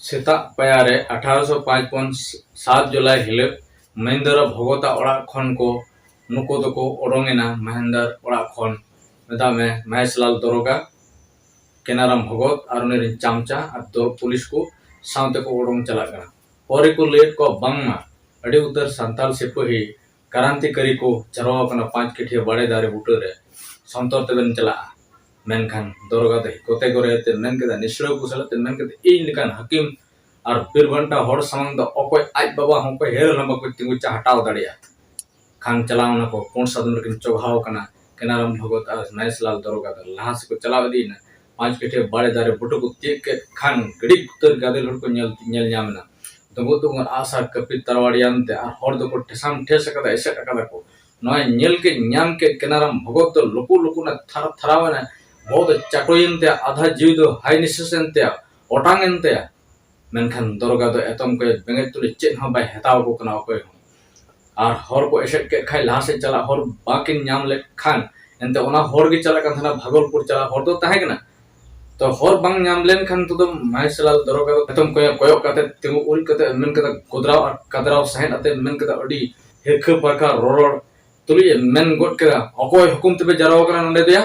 ᱥᱮᱛᱟᱜ ᱯᱟᱭᱟᱨ ᱨᱮ ᱟᱴᱷᱟᱨᱚᱥᱚ ᱯᱟᱸᱪ ᱯᱚᱱ ᱥᱟᱛ ᱡᱩᱞᱟᱭ ᱦᱤᱞᱳᱜ ᱢᱮᱱᱫᱚᱨᱟ ᱵᱷᱚᱜᱚᱛᱟᱜ ᱚᱲᱟᱜ ᱠᱷᱚᱱ ᱠᱚ ᱱᱩᱠᱩ ᱫᱚᱠᱚ ᱚᱰᱚᱝ ᱮᱱᱟ ᱢᱟᱦᱮᱱᱫᱟᱨ ᱚᱲᱟᱜ ᱠᱷᱚᱱ᱾ ᱢᱮᱛᱟᱜ ᱢᱮ ᱢᱚᱦᱮᱥᱞᱟᱞ ᱫᱚᱨᱚᱜᱟ, ᱠᱮᱱᱟᱨᱟᱢ ᱵᱷᱚᱜᱚᱛ ᱟᱨ ᱩᱱᱤ ᱨᱮᱱ ᱪᱟᱢᱪᱟ ᱟᱨ ᱫᱚ ᱯᱩᱞᱤᱥ ᱠᱚ ᱥᱟᱶ ᱛᱮᱠᱚ ᱚᱰᱚᱝ ᱪᱟᱞᱟᱜ ᱠᱟᱱᱟ᱾ ᱯᱚᱨᱮ ᱠᱚ ᱞᱟᱹᱭᱮᱫ ᱠᱚᱣᱟ ᱵᱟᱝᱢᱟ ᱟᱹᱰᱤ ᱩᱛᱟᱹᱨ ᱥᱟᱱᱛᱟᱲ ᱥᱤᱯᱟᱹᱦᱤ ᱠᱟᱨᱟᱱᱛᱤᱠᱟᱹᱨᱤ ᱠᱚ ᱡᱟᱨᱣᱟ ᱟᱠᱟᱱᱟ ᱯᱟᱸᱪ ᱠᱟᱹᱴᱷᱭᱟᱹ ᱵᱟᱲᱮ ᱫᱟᱨᱮ ᱵᱩᱴᱟᱹ ᱨᱮ, ᱥᱚᱱᱛᱚᱨ ᱛᱮᱵᱮᱱ ᱪᱟᱞᱟᱜᱼᱟ᱾ ᱢᱮᱱᱠᱷᱟᱱ ᱫᱚᱨᱚᱜᱟ ᱫᱚ ᱠᱚᱛᱮ ᱜᱚᱨᱮ ᱛᱮ ᱢᱮᱱ ᱠᱮᱫᱟ, ᱱᱤᱥᱲᱟᱹᱣ ᱠᱚ ᱥᱟᱞᱟᱜ ᱛᱮ ᱢᱮᱱ ᱠᱮᱫᱟ, ᱤᱧ ᱞᱮᱠᱟᱱ ᱦᱟᱹᱠᱤᱢ ᱟᱨ ᱵᱤᱨ ᱵᱟᱱᱴᱟ ᱦᱚᱲ ᱥᱟᱢᱟᱝ ᱫᱚ ᱚᱠᱚᱭ ᱟᱡ ᱵᱟᱵᱟ ᱦᱚᱸ ᱚᱠᱚᱭ ᱦᱮᱨ ᱦᱚᱸ ᱵᱟᱠᱚ ᱛᱤᱸᱜᱩ ᱪᱟ ᱦᱟᱴᱟᱣ ᱫᱟᱲᱮᱭᱟᱜᱼᱟ᱾ ᱠᱷᱟᱱ ᱪᱟᱞᱟᱣ ᱱᱟᱠᱚ, ᱯᱩᱸᱰ ᱥᱟᱫᱚᱢ ᱨᱮᱠᱤᱱ ᱪᱚᱜᱷᱟᱣ ᱠᱟᱱᱟ᱾ ᱠᱮᱱᱟᱨᱟᱢ ᱵᱷᱚᱜᱚᱛ ᱟᱨ ᱢᱚᱦᱮᱥᱞᱟᱞ ᱫᱚᱨᱚᱜᱟ ᱫᱚ ᱞᱟᱦᱟ ᱥᱮᱫ ᱠᱚ ᱪᱟᱞᱟᱣ ᱤᱫᱤᱭᱮᱱᱟ᱾ ᱯᱟᱸᱪ ᱠᱟᱹᱴᱷᱭᱟᱹ ᱵᱟᱲᱮ ᱫᱟᱨᱮ ᱵᱩᱴᱟᱹ ᱠᱚ ᱛᱤᱭᱳᱜ ᱠᱮᱫ ᱠᱷᱟᱱ ᱜᱟᱹᱰᱤ ᱩᱛᱟᱹᱨ ᱜᱟᱫᱮᱞ ᱦᱚᱲ ᱠᱚ ᱧᱮᱞ, ᱧᱮᱞ ᱧᱟᱢ ᱮᱱᱟ᱾ ᱫᱩᱸᱜᱩᱫ ᱫᱩᱸᱜᱩᱫ ᱟᱜᱼᱥᱟᱨ ᱠᱟᱹᱯᱤ ᱛᱟᱨᱣᱟᱲᱤᱭᱟᱱ ᱛᱮ ᱟᱨ ᱦᱚᱲ ᱫᱚᱠᱚ ᱴᱷᱮᱥᱟᱢ ᱴᱷᱮᱥ ᱟᱠᱟᱫᱟ, ᱮᱥᱮᱫ ᱟᱠᱟᱫᱟ ᱠᱚ᱾ ᱱᱚᱣᱟ ᱧᱮᱞ ᱠᱮᱫ, ᱧᱟᱢ ᱠᱮᱫ ᱠᱮᱱᱟᱨᱟᱢ ᱵᱷᱚᱜᱚᱛ ᱫᱚ ᱞᱩᱠᱩ ᱞᱩᱠᱩ ᱱᱟ ᱛᱷᱟᱨ ᱛᱷᱟᱨᱟᱣ ᱮᱱᱟ᱾ ᱵᱚᱦᱚᱜ ᱫᱚ ᱪᱟᱴᱚᱭᱮᱱ ᱛᱟᱭᱟ, ᱟᱫᱷᱟ ᱡᱤᱣᱤ ᱫᱚ ᱦᱟᱭ ᱱᱤᱥᱥᱟᱥ ᱮᱱ ᱛᱟᱭᱟ, ᱚᱴᱟᱝ ᱮᱱ ᱛᱟᱭᱟ᱾ ᱢᱮᱱᱠᱷᱟᱱ ᱫᱚᱨᱚᱜᱟ ᱫᱚ ᱮᱛᱚᱢ ᱠᱚᱭᱮ ᱵᱮᱸᱜᱮᱫ ᱛᱩᱞᱩᱡ ᱪᱮᱫ ᱦᱚᱸ ᱵᱟᱭ ᱦᱟᱛᱟᱣ ᱟᱠᱚ ᱠᱟᱱᱟ ᱚᱠᱚᱭ ᱦᱚᱸ᱾ ᱟᱨ ᱦᱚᱨ ᱠᱚ ᱮᱥᱮᱫ ᱠᱮᱫ ᱠᱷᱟᱡ ᱞᱟᱦᱟ ᱥᱮᱫ ᱪᱟᱞᱟᱜ ᱦᱚᱨ ᱵᱟᱠᱤᱱ ᱧᱟᱢ ᱞᱮᱫ ᱠᱷᱟᱱ, ᱮᱱᱛᱮ ᱚᱱᱟ ᱦᱚᱨ ᱜᱮ ᱪᱟᱞᱟᱜ ᱠᱟᱱ ᱛᱟᱦᱮᱱᱟ, ᱵᱷᱟᱜᱚᱞᱯᱩᱨ ᱪᱟᱞᱟᱜ ᱦᱚᱨ ᱫᱚ ᱛᱟᱦᱮᱸ ᱠᱟᱱᱟ᱾ ᱛᱚ ᱦᱚᱨ ᱵᱟᱝ ᱧᱟᱢ ᱞᱮᱱᱠᱷᱟᱱ ᱛᱮᱫᱚ ᱢᱟᱦᱮᱥᱞᱟᱞ ᱫᱚᱨᱚᱜᱟ ᱫᱚ ᱮᱛᱚᱢ ᱠᱚᱭᱚᱜ, ᱠᱚᱭᱚᱜ ᱠᱟᱛᱮ ᱛᱤᱸᱜᱩ ᱩᱨᱤᱡ ᱠᱟᱛᱮ ᱢᱮᱱ ᱠᱮᱫᱟ, ᱜᱚᱫᱽᱨᱟᱣ ᱟᱨ ᱠᱟᱫᱽᱨᱟᱣ ᱥᱟᱦᱮᱫ ᱟᱛᱮ ᱢᱮᱱ ᱠᱮᱫᱟ, ᱟᱹᱰᱤ ᱦᱤᱨᱠᱷᱟᱹ ᱯᱟᱨᱠᱷᱟ ᱨᱚᱨᱚᱲ ᱛᱩᱞᱩᱡ ᱮ ᱢᱮᱱ ᱜᱚᱫ ᱠᱮᱫᱟ, ᱚᱠᱚᱭ ᱦᱩᱠᱩᱢ ᱛᱮᱯᱮ ᱡᱟᱨᱣᱟ ᱠᱟᱱᱟ ᱱᱚᱰᱮ ᱫᱚᱭᱟ?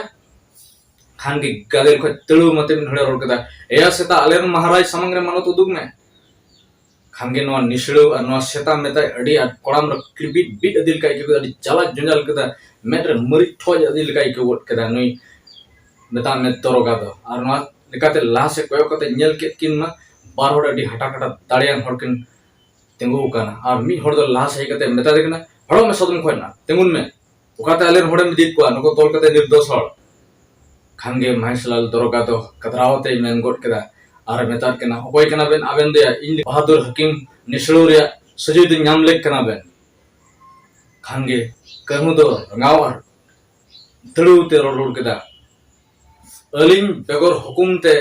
ᱠᱷᱟᱱ ᱜᱮ ᱜᱟᱫᱮᱞ ᱠᱷᱚᱱ ᱛᱟᱹᱲᱩ ᱢᱟᱛᱮ ᱢᱤᱫ ᱦᱚᱲᱮ ᱨᱚᱲ ᱠᱮᱫᱟ, ᱮᱭᱟ ᱥᱮᱛᱟ, ᱟᱞᱮ ᱨᱮᱱ ᱢᱟᱦᱟᱨᱟᱡᱽ ᱥᱟᱢᱟᱝ ᱨᱮ ᱢᱟᱱᱚᱛ ᱩᱫᱩᱜ ᱢᱮ᱾ ᱠᱷᱟᱱ ᱜᱮ ᱱᱚᱣᱟ ᱱᱤᱥᱲᱟᱹᱣ ᱟᱨ ᱱᱚᱣᱟ ᱥᱮᱛᱟ ᱢᱮᱛᱟᱭ ᱟᱹᱰᱤ ᱟᱸᱴ ᱠᱚᱲᱟᱢ ᱨᱮ ᱠᱤᱲᱵᱤᱫ ᱵᱤᱫ ᱟᱹᱫᱤ ᱞᱮᱠᱟ ᱟᱹᱭᱠᱟᱹᱣ ᱠᱮᱫᱟ, ᱟᱹᱰᱤ ᱡᱟᱞᱟ ᱡᱚᱧᱡᱟᱞ ᱠᱮᱫᱟ, ᱢᱮᱫ ᱨᱮ ᱢᱟᱹᱨᱤᱪ ᱴᱷᱚᱡ ᱟᱹᱫᱤ ᱞᱮᱠᱟ ᱟᱹᱭᱠᱟᱹᱣ ᱜᱚᱫ ᱠᱮᱫᱟ ᱱᱩᱭ ᱢᱮᱛᱟᱜ ᱢᱮ ᱫᱚᱨᱚᱜᱟ ᱫᱚ᱾ ᱟᱨ ᱱᱚᱣᱟ ᱞᱮᱠᱟᱛᱮ ᱞᱟᱦᱟ ᱥᱮᱫ ᱠᱚᱭᱚᱜ ᱠᱟᱛᱮ ᱧᱮᱞ ᱠᱮᱫ ᱠᱤᱱ ᱢᱟ ᱵᱟᱨ ᱦᱚᱲ ᱟᱹᱰᱤ ᱦᱟᱴᱟ ᱠᱟᱴᱟ ᱫᱟᱲᱮᱭᱟᱱ ᱦᱚᱲ ᱠᱤᱱ ᱛᱤᱸᱜᱩ ᱟᱠᱟᱱᱟ᱾ ᱟᱨ ᱢᱤᱫ ᱦᱚᱲ ᱫᱚ ᱞᱟᱦᱟ ᱥᱮᱫ ᱦᱮᱡ ᱠᱟᱛᱮ ᱢᱮᱛᱟ ᱫᱮ ᱠᱟᱱᱟ, ᱦᱚᱲᱚᱜ ᱢᱮ ᱥᱟᱫᱚᱢ ᱠᱷᱚᱱ ᱱᱟ, ᱛᱤᱸᱜᱩᱱ ᱢᱮ, ᱚᱠᱟᱛᱮ ᱟᱞᱮ ᱨᱮᱱ ᱦᱚᱲᱮᱢ ᱤᱫᱤᱭᱮᱫ ᱠᱚᱣᱟ, ᱱᱩᱠᱩ ᱛᱚᱞ ᱠᱟᱛᱮ ᱱᱤᱨᱫᱳᱥ ᱦᱚᱲ᱾ ᱠᱷᱟᱱ ᱜᱮ ᱢᱚᱦᱮᱥᱞᱟᱞ ᱫᱚᱨᱚᱜᱟ ᱫᱚ ᱠᱟᱛᱨᱟᱣ ᱟᱛᱮᱭ ᱢᱮᱱ ᱜᱚᱫ ᱠᱮᱫᱟ ᱟᱨ ᱮ ᱢᱮᱛᱟᱫ ᱠᱤᱱᱟ, ᱚᱠᱚᱭ ᱠᱟᱱᱟ ᱵᱮᱱ ᱟᱵᱮᱱ ᱫᱚᱭᱟ? ᱤᱧ ᱵᱟᱦᱟᱫᱩᱨ ᱦᱟᱹᱠᱤᱢ ᱱᱤᱥᱲᱟᱹᱣ ᱨᱮᱭᱟᱜ ᱥᱟᱹᱡᱟᱹᱭ ᱫᱚ ᱧᱟᱢ ᱞᱮᱫ ᱠᱟᱱᱟ ᱵᱮᱱ᱾ ᱠᱷᱟᱱ ᱜᱮ ᱠᱟᱹᱱᱦᱩ ᱫᱚ ᱨᱟᱸᱜᱟᱣ ᱟᱨ ᱫᱟᱹᱲᱩᱣ ᱛᱮ ᱨᱚᱲ ᱨᱩᱣᱟᱹᱲ ᱠᱮᱫᱟ, "ᱟᱹᱞᱤᱧ ᱵᱮᱜᱚᱨ ᱦᱩᱠᱩᱢ ᱛᱮ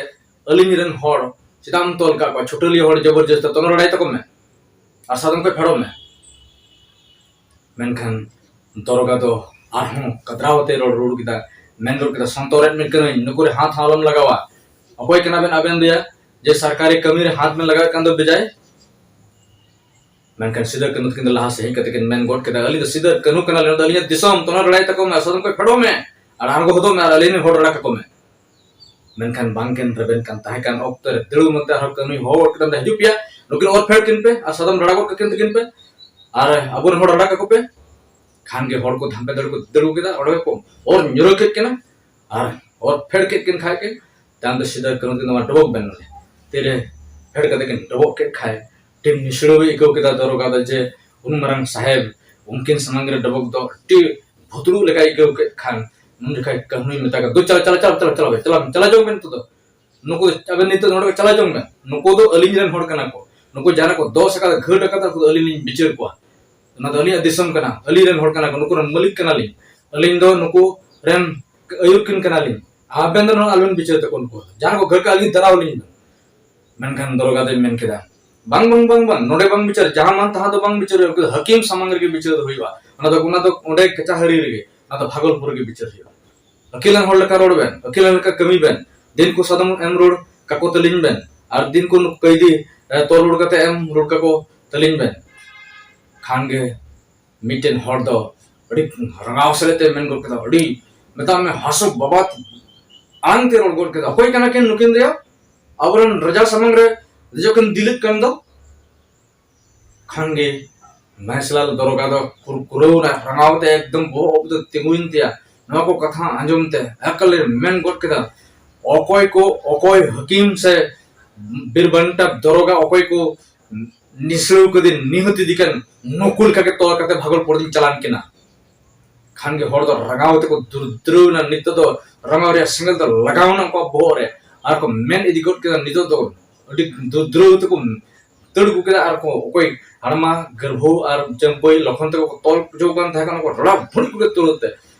ᱟᱹᱞᱤᱧ ᱨᱮᱱ ᱦᱚᱲ ᱪᱮᱫᱟᱜ ᱮᱢ ᱛᱚᱞ ᱠᱟᱜ ᱠᱚᱣᱟ? ᱪᱷᱩᱴᱟᱹᱞᱤᱭᱟᱹ ᱦᱚᱲ ᱡᱚᱵᱚᱨᱡᱚᱥᱛ ᱛᱚᱞ ᱞᱟᱲᱟᱭ ᱛᱟᱠᱚ ᱢᱮ ᱟᱨ ᱥᱟᱫᱚᱢ ᱠᱷᱚᱱ ᱯᱷᱮᱰᱚᱜ ᱢᱮ᱾" ᱢᱮᱱᱠᱷᱟᱱ ᱫᱚᱨᱚᱜᱟ ᱫᱚ ᱟᱨᱦᱚᱸ ᱠᱟᱫᱨᱟᱣ ᱟᱛᱮ ᱨᱚᱲ ᱨᱩᱣᱟᱹᱲ ᱠᱮᱫᱟ, ᱢᱮᱱ ᱨᱩᱣᱟᱹᱲ ᱠᱮᱫᱟ, "ᱥᱚᱱᱛᱚᱨᱮᱫ ᱢᱮ ᱠᱟᱹᱱᱟᱹᱧ, ᱱᱩᱠᱩ ᱨᱮ ᱦᱟᱛ ᱦᱚᱸ ᱟᱞᱚᱢ ᱞᱟᱜᱟᱣᱟ᱾ ᱚᱠᱚᱭ ᱠᱟᱱᱟ ᱵᱮᱱ ᱟᱵᱮᱱ ᱫᱚᱭᱟ ᱡᱮ ᱥᱚᱨᱠᱟᱨᱤ ᱠᱟᱹᱢᱤ ᱨᱮ ᱦᱟᱛ ᱵᱮᱱ ᱞᱟᱜᱟᱣᱮᱫ ᱠᱟᱱ ᱫᱚ ᱵᱮᱡᱟᱭ?" ᱢᱮᱱᱠᱷᱟᱱ ᱥᱤᱫᱟᱹ ᱠᱟᱹᱱᱦᱩ ᱛᱟᱹᱠᱤᱱ ᱫᱚ ᱞᱟᱦᱟ ᱥᱮᱫ ᱦᱮᱡ ᱠᱟᱛᱮ ᱠᱤᱱ ᱢᱮᱱ ᱜᱚᱫ ᱠᱮᱫᱟ, "ᱟᱹᱞᱤᱧ ᱫᱚ ᱥᱤᱫᱟᱹ ᱠᱟᱹᱱᱦᱩ ᱠᱟᱱᱟᱞᱤᱧ, ᱱᱚᱣᱟ ᱫᱚ ᱟᱹᱞᱤᱧᱟᱜ ᱫᱤᱥᱚᱢ, ᱛᱚᱞ ᱞᱟᱲᱟᱭ ᱛᱟᱠᱚ ᱢᱮ, ᱥᱟᱫᱚᱢ ᱠᱷᱚᱱ ᱯᱷᱮᱰᱚᱜ ᱢᱮ ᱟᱨ ᱟᱬᱜᱚ ᱦᱚᱫᱚᱜ ᱢᱮ ᱟᱨ ᱟᱹᱞᱤᱧ ᱨᱮᱱ ᱦᱚᱲ ᱨᱟᱲᱟ ᱠᱟᱠᱚ ᱢᱮ᱾" ᱢᱮᱱᱠᱷᱟᱱ ᱵᱟᱝ ᱠᱤᱱ ᱨᱮᱵᱮᱱ ᱠᱟᱱ ᱛᱟᱦᱮᱸ ᱠᱟᱱ ᱚᱠᱛᱚ ᱨᱮ ᱫᱟᱹᱲᱩ ᱢᱚᱱᱛᱮ ᱟᱨᱦᱚᱸ ᱠᱟᱹᱱᱦᱩᱭ ᱦᱚᱦᱚ ᱜᱚᱫ ᱠᱮᱫᱟ, "ᱦᱤᱡᱩᱜ ᱯᱮᱭᱟ, ᱱᱩᱠᱤᱱ ᱚᱨ ᱯᱷᱮᱰ ᱠᱤᱱ ᱯᱮ ᱟᱨ ᱥᱟᱫᱚᱢ ᱨᱟᱲᱟ ᱜᱚᱫ ᱠᱟᱠᱤᱱ ᱛᱟᱹᱠᱤᱱ ᱯᱮ ᱟᱨ ᱟᱵᱚᱨᱮᱱ ᱦᱚᱲ ᱨᱟᱲᱟ ᱠᱟᱠᱚ ᱯᱮ᱾" ᱠᱷᱟᱱ ᱜᱮ ᱦᱚᱲ ᱠᱚ ᱫᱷᱟᱢᱯᱮ ᱫᱟᱹᱲ ᱠᱚ ᱫᱟᱹᱲ ᱠᱮᱫᱟ, ᱚᱸᱰᱮ ᱠᱚ ᱚᱨ ᱧᱩᱨᱟᱹ ᱠᱮᱫ ᱠᱤᱱᱟ ᱟᱨ ᱚᱨ ᱯᱷᱮᱰ ᱠᱮᱫ ᱠᱤᱱ ᱠᱷᱟᱡ ᱜᱮ ᱛᱟᱭᱚᱢ ᱫᱚ ᱥᱤᱫᱟᱹ ᱠᱟᱹᱱᱦᱩ ᱠᱤᱱ ᱱᱚᱣᱟ ᱰᱚᱵᱚᱜ ᱵᱮᱱ ᱱᱚᱰᱮ᱾ ᱛᱤᱨᱮ ᱯᱷᱮᱰ ᱠᱟᱛᱮ ᱠᱤᱱ ᱰᱚᱵᱚᱜ ᱠᱮᱫ ᱠᱷᱟᱡ ᱟᱹᱰᱤ ᱱᱤᱥᱲᱟᱹᱣ ᱮ ᱟᱹᱭᱠᱟᱹᱣ ᱠᱮᱫᱟ ᱫᱚᱨᱚᱜᱟ ᱫᱚ, ᱡᱮ ᱩᱱ ᱢᱟᱨᱟᱝ ᱥᱟᱦᱮᱵᱽ ᱩᱱᱠᱤᱱ ᱥᱟᱢᱟᱝ ᱨᱮ ᱰᱚᱵᱚᱜ ᱫᱚ ᱟᱹᱰᱤ ᱵᱷᱩᱛᱲᱩ ᱞᱮᱠᱟᱭ ᱟᱹᱭᱠᱟᱹᱣ ᱠᱮᱫ ᱠᱷᱟᱱ ᱩᱱ ᱡᱚᱠᱷᱟᱡ ᱠᱟᱹᱱᱦᱩᱭ ᱢᱮᱛᱟ ᱠᱟᱫ ᱫᱚ, "ᱪᱟᱞᱟᱣ, ᱪᱟᱞᱟᱣ, ᱪᱟᱞᱟᱣ, ᱪᱟᱞᱟᱣ, ᱪᱟᱞᱟᱣ, ᱪᱟᱞᱟᱣ ᱡᱚᱝ ᱵᱮᱱ ᱱᱤᱛᱚᱜ ᱫᱚ᱾ ᱱᱩᱠᱩ ᱫᱚ ᱟᱵᱮᱱ ᱱᱤᱛᱚᱜ ᱱᱚᱰᱮ ᱠᱚ ᱪᱟᱞᱟᱣ ᱡᱚᱝ ᱵᱮᱱ, ᱱᱩᱠᱩ ᱫᱚ ᱟᱹᱞᱤᱧ ᱨᱮᱱ ᱦᱚᱲ ᱠᱟᱱᱟ ᱠᱚ, ᱱᱩᱠᱩ ᱡᱟᱦᱟᱸ ᱠᱚ ᱫᱚᱥ ᱟᱠᱟᱫᱟ, ᱜᱷᱟᱹᱴ ᱟᱠᱟᱫᱟ, ᱩᱱᱠᱩ ᱫᱚ ᱟᱹᱞᱤᱧ ᱞᱤᱧ ᱵᱤᱪᱟᱹᱨ ᱠᱚᱣᱟ, ᱚᱱᱟ ᱫᱚ ᱟᱹᱞᱤᱧᱟᱜ ᱫᱤᱥᱚᱢ ᱠᱟᱱᱟ, ᱟᱹᱞᱤᱧ ᱨᱮᱱ ᱦᱚᱲ ᱠᱟᱱᱟ ᱠᱚ, ᱱᱩᱠᱩ ᱨᱮᱱ ᱢᱟᱹᱞᱤᱠ ᱠᱟᱱᱟᱞᱤᱧ, ᱟᱹᱞᱤᱧ ᱫᱚ ᱱᱩᱠᱩ ᱨᱮᱱ ᱟᱹᱭᱩᱨ ᱠᱤᱱ ᱠᱟᱱᱟᱞᱤᱧ, ᱟᱵᱮᱱ ᱫᱚ ᱱᱚᱣᱟ ᱟᱞᱚᱵᱮᱱ ᱵᱤᱪᱟᱹᱨ ᱛᱟᱠᱚ, ᱱᱩᱠᱩ ᱡᱟᱦᱟᱸ ᱠᱚ ᱜᱷᱟᱹᱴ ᱠᱟᱜ ᱟᱹᱞᱤᱧ ᱫᱟᱨᱟᱣ ᱞᱤᱧ ᱵᱮᱱ᱾" ᱢᱮᱱᱠᱷᱟᱱ ᱫᱚᱨᱚᱜᱟ ᱫᱚᱭ ᱢᱮᱱ ᱠᱮᱫᱟ, "ᱵᱟᱝ, ᱵᱟᱝ, ᱵᱟᱝ, ᱵᱟᱝ, ᱱᱚᱰᱮ ᱵᱟᱝ ᱵᱤᱪᱟᱹᱨ, ᱡᱟᱦᱟᱸ ᱢᱟᱱ ᱛᱟᱦᱟᱸ ᱫᱚ ᱵᱟᱝ ᱵᱤᱪᱟᱹᱨ ᱦᱩᱭᱩᱜᱼᱟ, ᱩᱱᱠᱩ ᱫᱚ ᱦᱟᱹᱠᱤᱢ ᱥᱟᱢᱟᱝ ᱨᱮᱜᱮ ᱵᱤᱪᱟᱹᱨ ᱫᱚ ᱦᱩᱭᱩᱜᱼᱟ, ᱚᱱᱟ ᱫᱚ, ᱚᱱᱟ ᱫᱚ ᱚᱸᱰᱮ ᱠᱟᱪᱟᱦᱟᱹᱨᱤ ᱨᱮᱜᱮ, ᱚᱱᱟ ᱫᱚ ᱵᱷᱟᱜᱚᱞᱯᱩᱨ ᱨᱮᱜᱮ ᱵᱤᱪᱟᱹᱨ ᱦᱩᱭᱩᱜᱼᱟ᱾ ᱟᱹᱠᱤᱞᱟᱱ ᱦᱚᱲ ᱞᱮᱠᱟ ᱨᱚᱲ ᱵᱮᱱ, ᱟᱹᱠᱤᱞᱟᱱ ᱞᱮᱠᱟ ᱠᱟᱹᱢᱤ ᱵᱮᱱ, ᱫᱤᱱ ᱠᱚ ᱥᱟᱫᱚᱢ ᱮᱢ ᱨᱩᱣᱟᱹᱲ ᱠᱟᱠᱚ ᱛᱟᱹᱞᱤᱧ ᱵᱮᱱ, ᱟᱨ ᱫᱤᱱ ᱠᱚ ᱱᱩᱠᱩ ᱠᱟᱹᱭᱫᱤ, ᱮ, ᱛᱚᱞ ᱨᱩᱣᱟᱹᱲ ᱠᱟᱛᱮ ᱮᱢ ᱨᱩᱣᱟᱹᱲ ᱠᱟᱠᱚ ᱛᱟᱹᱞᱤᱧ ᱵᱮᱱ᱾" ᱠᱷᱟᱱ ᱜᱮ ᱢᱤᱫᱴᱮᱱ ᱦᱚᱲ ᱫᱚ ᱟᱹᱰᱤ ᱨᱟᱸᱜᱟᱣ ᱥᱟᱞᱟᱜ ᱛᱮ ᱢᱮᱱ ᱜᱚᱫ ᱠᱮᱫᱟ, ᱟᱹᱰᱤ, ᱢᱮᱛᱟᱜ ᱢᱮ, ᱦᱟᱹᱥᱩ ᱵᱟᱵᱟᱫ ᱟᱲᱟᱝ ᱛᱮ ᱨᱚᱲ ᱜᱚᱫ ᱠᱮᱫᱟ, "ᱚᱠᱚᱭ ᱠᱟᱱᱟ ᱠᱤᱱ ᱱᱩᱠᱤᱱ ᱫᱚᱭᱟ? ᱟᱵᱚᱨᱮᱱ ᱨᱟᱡᱟ ᱥᱟᱢᱟᱝ ᱨᱮ ᱫᱮᱡᱚᱜ ᱠᱤᱱ ᱫᱤᱞᱤᱫ ᱠᱟᱱ ᱫᱚ?" ᱠᱷᱟᱱ ᱜᱮ ᱢᱚᱦᱮᱥᱞᱟᱞ ᱫᱚᱨᱚᱜᱟ ᱫᱚ ᱠᱩᱨ-, ᱠᱩᱨᱟᱹᱣ ᱮᱱᱟ, ᱨᱟᱸᱜᱟᱣ ᱛᱮ ᱮᱠᱫᱚᱢ ᱵᱚᱦᱚᱜ ᱩᱵ ᱫᱚ ᱛᱤᱸᱜᱩᱭᱮᱱ ᱛᱟᱭᱟ᱾ ᱱᱚᱣᱟ ᱠᱚ ᱠᱟᱛᱷᱟ ᱟᱸᱡᱚᱢ ᱛᱮ ᱮᱠᱟᱞᱮ ᱢᱮᱱ ᱜᱚᱫ ᱠᱮᱫᱟ, "ᱚᱠᱚᱭ ᱠᱚ, ᱚᱠᱚᱭ ᱦᱟᱹᱠᱤᱢ ᱥᱮ ᱵᱤᱨ ᱵᱟᱱᱴᱟ ᱫᱚᱨᱚᱜᱟ ᱚᱠᱚᱭ ᱠᱚ ᱱᱤᱥᱲᱟᱹᱣ ᱠᱟᱹᱫᱤᱧ, ᱱᱤᱦᱟᱹᱛ ᱤᱫᱤ ᱠᱟᱱ ᱱᱩᱠᱩ ᱞᱮᱠᱟ ᱜᱮ ᱛᱚᱞ ᱠᱟᱛᱮ ᱵᱷᱟᱜᱚᱞᱯᱩᱨ ᱫᱚᱧ ᱪᱟᱞᱟᱱ ᱠᱤᱱᱟ?" ᱠᱷᱟᱱ ᱜᱮ ᱦᱚᱲ ᱫᱚ ᱨᱟᱸᱜᱟᱣ ᱛᱮᱠᱚ ᱫᱩᱨᱫᱨᱟᱹᱣ ᱮᱱᱟ᱾ ᱱᱤᱛᱚᱜ ᱫᱚ ᱨᱟᱸᱜᱟᱣ ᱨᱮᱭᱟᱜ ᱥᱮᱸᱜᱮᱞ ᱫᱚ ᱞᱟᱜᱟᱣ ᱮᱱᱟ ᱩᱱᱠᱩᱣᱟᱜ ᱵᱚᱦᱚᱜ ᱨᱮ, ᱟᱨ ᱠᱚ ᱢᱮᱱ ᱤᱫᱤ ᱜᱚᱫ ᱠᱮᱫᱟ, ᱱᱤᱛᱚᱜ ᱫᱚ ᱟᱹᱰᱤ ᱫᱩᱨᱫᱨᱟᱹᱣ ᱛᱮᱠᱚ ᱫᱟᱹᱲ ᱟᱹᱜᱩ ᱠᱮᱫᱟ᱾ ᱟᱨ ᱠᱚ ᱚᱠᱚᱭ ᱦᱟᱲᱢᱟ, ᱜᱟᱹᱨᱵᱷᱩ ᱟᱨ ᱪᱟᱹᱢᱯᱟᱹᱭ ᱞᱚᱠᱷᱚᱱ ᱛᱮᱠᱚ ᱛᱚᱞ ᱦᱚᱪᱚ ᱠᱟᱱ ᱛᱟᱦᱮᱸ ᱠᱟᱱᱟ, ᱠᱚ ᱨᱟᱲᱟ ᱵᱷᱩᱲᱤ ᱠᱚ ᱛᱩᱨᱟᱹᱛ ᱛᱮ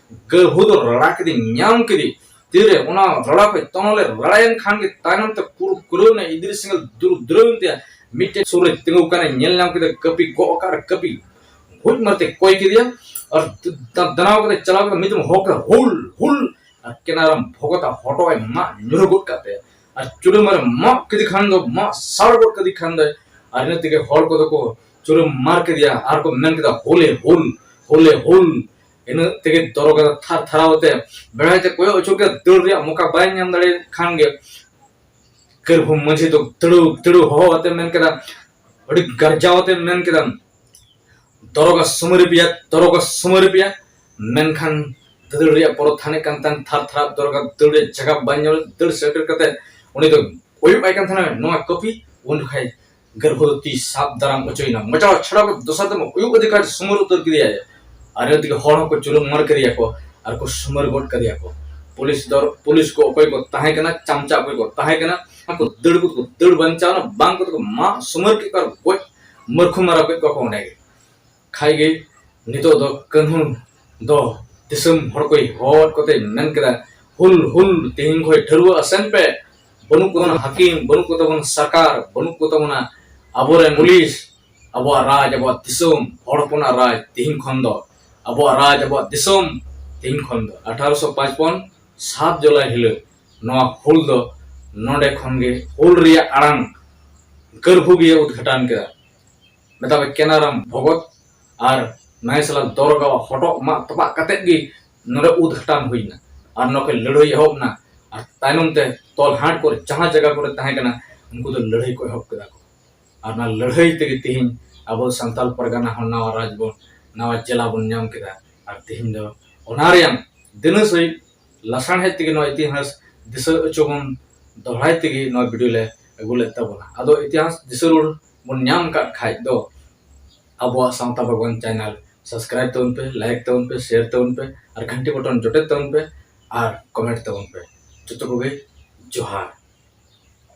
ᱜᱟᱹᱨᱵᱷᱩ ᱫᱚ ᱨᱟᱲᱟ ᱠᱮᱫᱮ, ᱧᱟᱢ ᱠᱮᱫᱮ᱾ ᱛᱤᱨᱮ ᱚᱱᱟ ᱨᱟᱲᱟ ᱠᱷᱚᱡ ᱛᱚᱱᱚᱞᱮ ᱨᱟᱲᱟᱭᱮᱱ ᱠᱷᱟᱱ ᱜᱮ ᱛᱟᱭᱱᱚᱢ ᱛᱮ ᱯᱩᱨᱩᱵ ᱠᱩᱨᱟᱹᱣ ᱮᱱᱟ, ᱤᱫᱨᱤᱥ ᱥᱮᱸᱜᱮᱞ ᱫᱩᱨᱩᱵ ᱫᱩᱨᱟᱹᱣ ᱮᱱ ᱛᱟᱭᱟ᱾ ᱢᱤᱫᱴᱮᱱ ᱥᱩᱨ ᱨᱮ ᱛᱤᱸᱜᱩ ᱠᱟᱱᱟᱭ, ᱧᱮᱞ ᱧᱟᱢ ᱠᱮᱫᱟ ᱠᱟᱹᱯᱤ ᱜᱚᱜ ᱟᱠᱟᱫ ᱨᱮ ᱠᱟᱹᱯᱤ ᱵᱷᱩᱡ ᱢᱟᱨᱛᱮ ᱠᱚᱭ ᱠᱮᱫᱮᱭᱟ᱾ ᱟᱨ ᱫᱟᱱᱟᱣ ᱠᱟᱛᱮ ᱪᱟᱞᱟᱣ ᱠᱟᱛᱮ ᱢᱤᱫ ᱫᱚᱢ ᱦᱚᱠ ᱨᱮ ᱦᱩᱞ ᱦᱩᱞ, ᱟᱨ ᱠᱮᱱᱟᱨᱟᱢ ᱵᱷᱚᱜᱚᱛᱟ ᱦᱚᱴᱚᱜ ᱮ ᱢᱟᱜ ᱧᱩᱨᱦᱟᱹ ᱜᱚᱫ ᱠᱟᱛᱮ, ᱟᱨ ᱪᱩᱲᱟᱹ ᱢᱟᱨᱮ ᱢᱟᱜ ᱠᱮᱫᱮ ᱠᱷᱟᱱ ᱫᱚ, ᱢᱟᱜ ᱥᱟᱲ ᱜᱚᱫ ᱠᱮᱫᱮ ᱠᱷᱟᱱ ᱫᱚ, ᱟᱨ ᱤᱱᱟᱹ ᱛᱮᱜᱮ ᱦᱚᱲ ᱠᱚᱫᱚ ᱠᱚ ᱪᱩᱲᱟᱹ ᱢᱟᱨ ᱠᱮᱫᱮᱭᱟ ᱟᱨ ᱠᱚ ᱢᱮᱱ ᱠᱮᱫᱟ, "ᱦᱳᱞᱮ ᱦᱳᱞ, ᱦᱳᱞᱮ ᱦᱳᱞ!" ᱤᱱᱟᱹ ᱛᱮᱜᱮ ᱫᱚᱨᱚᱜᱟ ᱫᱚ ᱛᱷᱟᱨ ᱛᱷᱟᱨᱟᱣ ᱛᱮ ᱵᱮᱲᱦᱟᱭ ᱛᱮ ᱠᱚᱭᱚᱜ ᱦᱚᱪᱚ ᱠᱮᱫᱟ, ᱫᱟᱹᱲ ᱨᱮᱭᱟᱜ ᱢᱚᱠᱟ ᱵᱟᱭ ᱧᱟᱢ ᱫᱟᱲᱮᱭᱟᱜ ᱠᱷᱟᱱ ᱜᱮ ᱠᱟᱹᱨᱵᱷᱩ ᱢᱟᱹᱡᱷᱤ ᱫᱚ ᱫᱟᱹᱲᱩ ᱫᱟᱹᱲᱩ ᱦᱚᱦᱚ ᱟᱛᱮ ᱢᱮᱱ ᱠᱮᱫᱟ, ᱟᱹᱰᱤ ᱜᱟᱨᱡᱟᱣ ᱟᱛᱮ ᱢᱮᱱ ᱠᱮᱫᱟ, "ᱫᱚᱨᱚᱜᱟ ᱥᱩᱢᱟᱹᱨᱤ ᱯᱮᱭᱟ, ᱫᱚᱨᱚᱜᱟ ᱥᱩᱢᱟᱹᱨᱤ ᱯᱮᱭᱟ!" ᱢᱮᱱᱠᱷᱟᱱ ᱫᱟᱹᱫᱟᱹᱲ ᱨᱮᱭᱟᱜ ᱯᱚᱨᱚᱛ ᱛᱷᱟᱱᱮ ᱠᱟᱱ ᱛᱟᱦᱮᱱ, ᱛᱷᱟᱨ ᱛᱷᱟᱨ ᱫᱚᱨᱚᱜᱟ ᱫᱟᱹᱲ ᱨᱮᱭᱟᱜ ᱡᱟᱭᱜᱟ ᱵᱟᱭ ᱧᱟᱢ ᱞᱮᱫ᱾ ᱫᱟᱹᱲ ᱥᱮᱴᱮᱨ ᱠᱟᱛᱮ ᱩᱱᱤ ᱫᱚ ᱠᱚᱭᱚᱜ ᱟᱭ ᱠᱟᱱ ᱛᱟᱦᱮᱱᱟ ᱱᱚᱣᱟ ᱠᱟᱹᱯᱤ᱾ ᱩᱱ ᱡᱚᱠᱷᱟᱡ ᱜᱟᱹᱨᱵᱷᱚ ᱫᱚ ᱛᱤ ᱥᱟᱵ ᱫᱟᱨᱟᱢ ᱚᱪᱚᱭᱮᱱᱟ, ᱢᱚᱪᱟ ᱪᱷᱟᱲᱟᱣ ᱠᱟᱛᱮ ᱫᱚᱥᱟᱨ ᱫᱚᱢ ᱩᱭᱩᱜ ᱠᱟᱛᱮ ᱠᱟᱴ ᱥᱩᱢᱟᱹᱨ ᱩᱛᱟᱹᱨ ᱠᱮᱫᱮᱭᱟᱭ᱾ ᱟᱨ ᱤᱱᱟᱹ ᱛᱮᱜᱮ ᱦᱚᱲ ᱦᱚᱸᱠᱚ ᱪᱩᱞᱩᱢ ᱢᱟᱨ ᱠᱮᱫᱮᱭᱟ ᱠᱚ ᱟᱨ ᱠᱚ ᱥᱩᱢᱟᱹᱨ ᱜᱚᱫ ᱠᱮᱫᱮᱭᱟ ᱠᱚ᱾ ᱯᱩᱞᱤᱥ ᱫᱚ, ᱯᱩᱞᱤᱥ ᱠᱚ ᱚᱠᱚᱭ ᱠᱚ ᱛᱟᱦᱮᱸ ᱠᱟᱱᱟ, ᱪᱟᱢᱪᱟ ᱚᱠᱚᱭ ᱠᱚ ᱛᱟᱦᱮᱸ ᱠᱟᱱᱟ, ᱩᱱᱠᱩ ᱫᱟᱹᱲ ᱠᱚ ᱫᱟᱹᱲ ᱵᱟᱧᱪᱟᱣ ᱮᱱᱟ, ᱵᱟᱝ ᱠᱚᱫᱚ ᱠᱚ ᱢᱟᱜ ᱥᱩᱢᱟᱹᱨ ᱠᱮᱫ ᱠᱚᱣᱟ ᱟᱨ ᱜᱚᱡ ᱢᱟᱹᱨᱠᱷᱩ ᱢᱟᱨᱟᱣ ᱠᱮᱫ ᱠᱚᱣᱟ ᱠᱚ ᱚᱸᱰᱮ ᱜᱮ᱾ ᱠᱷᱟᱡ ᱜᱮ ᱱᱤᱛᱚᱜ ᱫᱚ ᱠᱟᱹᱱᱦᱩ ᱫᱚ ᱫᱤᱥᱚᱢ ᱦᱚᱲ ᱠᱚᱭ ᱦᱚᱦᱚᱣᱟᱫ ᱠᱚᱛᱮ ᱢᱮᱱ ᱠᱮᱫᱟ, "ᱦᱩᱞ, ᱦᱩᱞ, ᱛᱮᱦᱮᱧ ᱠᱷᱚᱡ ᱴᱷᱟᱹᱨᱣᱟᱹ ᱟᱥᱮᱱ ᱯᱮ, ᱵᱟᱹᱱᱩᱜ ᱠᱚ ᱛᱟᱵᱚᱱᱟ ᱦᱟᱹᱠᱤᱢ, ᱵᱟᱹᱱᱩᱜ ᱠᱚ ᱛᱟᱵᱚᱱᱟ ᱥᱚᱨᱠᱟᱨ, ᱵᱟᱹᱱᱩᱜ ᱠᱚ ᱛᱟᱵᱚᱱᱟ ᱟᱵᱚᱨᱮᱱ ᱯᱩᱞᱤᱥ, ᱟᱵᱚᱣᱟᱜ ᱨᱟᱡᱽ, ᱟᱵᱚᱣᱟᱜ ᱫᱤᱥᱚᱢ, ᱦᱚᱲ ᱦᱚᱯᱚᱱᱟᱜ ᱨᱟᱡᱽ ᱛᱮᱦᱮᱧ ᱠᱷᱚᱱ ᱫᱚ, ᱟᱵᱚᱣᱟᱜ ᱨᱟᱡᱽ, ᱟᱵᱚᱣᱟᱜ ᱫᱤᱥᱚᱢ ᱛᱮᱦᱮᱧ ᱠᱷᱚᱱ ᱫᱚ᱾" ᱟᱴᱷᱟᱨᱚᱥᱚ ᱯᱟᱸᱪᱯᱚᱱ ᱥᱟᱛ ᱡᱩᱞᱟᱭ ᱦᱤᱞᱳᱜ ᱱᱚᱣᱟ ᱦᱩᱞ ᱫᱚ ᱱᱚᱰᱮ ᱠᱷᱚᱱ ᱜᱮ ᱦᱩᱞ ᱨᱮᱭᱟᱜ ᱟᱲᱟᱝ ᱜᱟᱹᱨᱵᱷᱩ ᱜᱮ ᱩᱫᱽᱜᱷᱟᱴᱟᱱ ᱠᱮᱫᱟ᱾ ᱢᱮᱛᱟᱜ ᱢᱮ ᱠᱮᱱᱟᱨᱟᱢ ᱵᱷᱚᱜᱚᱛ ᱟᱨ ᱱᱟᱭᱥᱟᱞᱟ ᱫᱚᱨᱜᱟᱣᱟᱜ ᱦᱚᱴᱚᱜ ᱢᱟᱜ ᱛᱚᱯᱟᱜ ᱠᱟᱛᱮᱫ ᱜᱮ ᱱᱚᱰᱮ ᱩᱫᱽᱜᱷᱟᱴᱟᱱ ᱦᱩᱭᱱᱟ᱾ ᱟᱨ ᱱᱚᱰᱮ ᱞᱟᱹᱲᱦᱟᱹᱭ ᱮᱦᱚᱵ ᱮᱱᱟ᱾ ᱟᱨ ᱛᱟᱭᱱᱚᱢ ᱛᱮ ᱛᱚᱞᱦᱟᱴ ᱠᱚᱨᱮ ᱡᱟᱦᱟᱸ ᱡᱟᱭᱜᱟ ᱠᱚᱨᱮ ᱛᱟᱦᱮᱸ ᱠᱟᱱᱟ, ᱩᱱᱠᱩ ᱫᱚ ᱞᱟᱹᱲᱦᱟᱹᱭ ᱠᱚ ᱮᱦᱚᱵ ᱠᱮᱫᱟ ᱠᱚ᱾ ᱟᱨ ᱚᱱᱟ ᱞᱟᱹᱲᱦᱟᱹᱭ ᱛᱮᱜᱮ ᱛᱮᱦᱮᱧ ᱟᱵᱚ ᱥᱟᱱᱛᱟᱞ ᱯᱟᱨᱜᱟᱱᱟ ᱦᱚᱸ ᱱᱟᱣᱟ ᱨᱟᱡᱽ ᱵᱚᱱ, ᱱᱟᱣᱟ ᱡᱮᱞᱟ ᱵᱚᱱ ᱧᱟᱢ ᱠᱮᱫᱟ᱾ ᱟᱨ ᱛᱮᱦᱮᱧ ᱫᱚ ᱚᱱᱟ ᱨᱮᱭᱟᱜ ᱫᱤᱱᱟᱹ ᱥᱟᱹᱦᱤᱡ ᱞᱟᱥᱟᱬᱦᱮᱫ ᱛᱮᱜᱮ ᱱᱚᱣᱟ ᱤᱛᱤᱦᱟᱥ ᱫᱤᱥᱟᱹ ᱦᱚᱪᱚ ᱵᱚᱱ ᱫᱚᱦᱲᱟᱭ ᱛᱮᱜᱮ ᱱᱚᱣᱟ ᱵᱷᱤᱰᱤᱭᱳ ᱞᱮ ᱟᱹᱜᱩ ᱞᱮᱫ ᱛᱟᱵᱚᱱᱟ᱾ ᱟᱫᱚ ᱤᱛᱤᱦᱟᱥ ᱫᱤᱥᱟᱹ ᱨᱩᱣᱟᱹᱲ ᱵᱚᱱ ᱧᱟᱢ ᱠᱟᱜ ᱠᱷᱟᱡ ᱫᱚ ᱟᱵᱚᱣᱟᱜ ᱥᱟᱶᱛᱟ ᱵᱟᱜᱽᱣᱟᱱ ᱪᱮᱱᱮᱞ ᱥᱟᱵᱥᱠᱨᱟᱭᱤᱵ ᱛᱟᱵᱚᱱ ᱯᱮ, ᱞᱟᱭᱤᱠ ᱛᱟᱵᱚᱱ ᱯᱮ, ᱥᱮᱭᱟᱨ ᱛᱟᱵᱚᱱ ᱯᱮ ᱟᱨ ᱜᱷᱟᱱᱴᱤ ᱵᱚᱴᱚᱱ ᱡᱚᱴᱮᱫ ᱛᱟᱵᱚᱱ ᱯᱮ ᱟᱨ ᱠᱚᱢᱮᱱᱴ ᱛᱟᱵᱚᱱ ᱯᱮ᱾ ᱡᱚᱛᱚ ᱠᱚᱜᱮ ᱡᱚᱦᱟᱨ᱾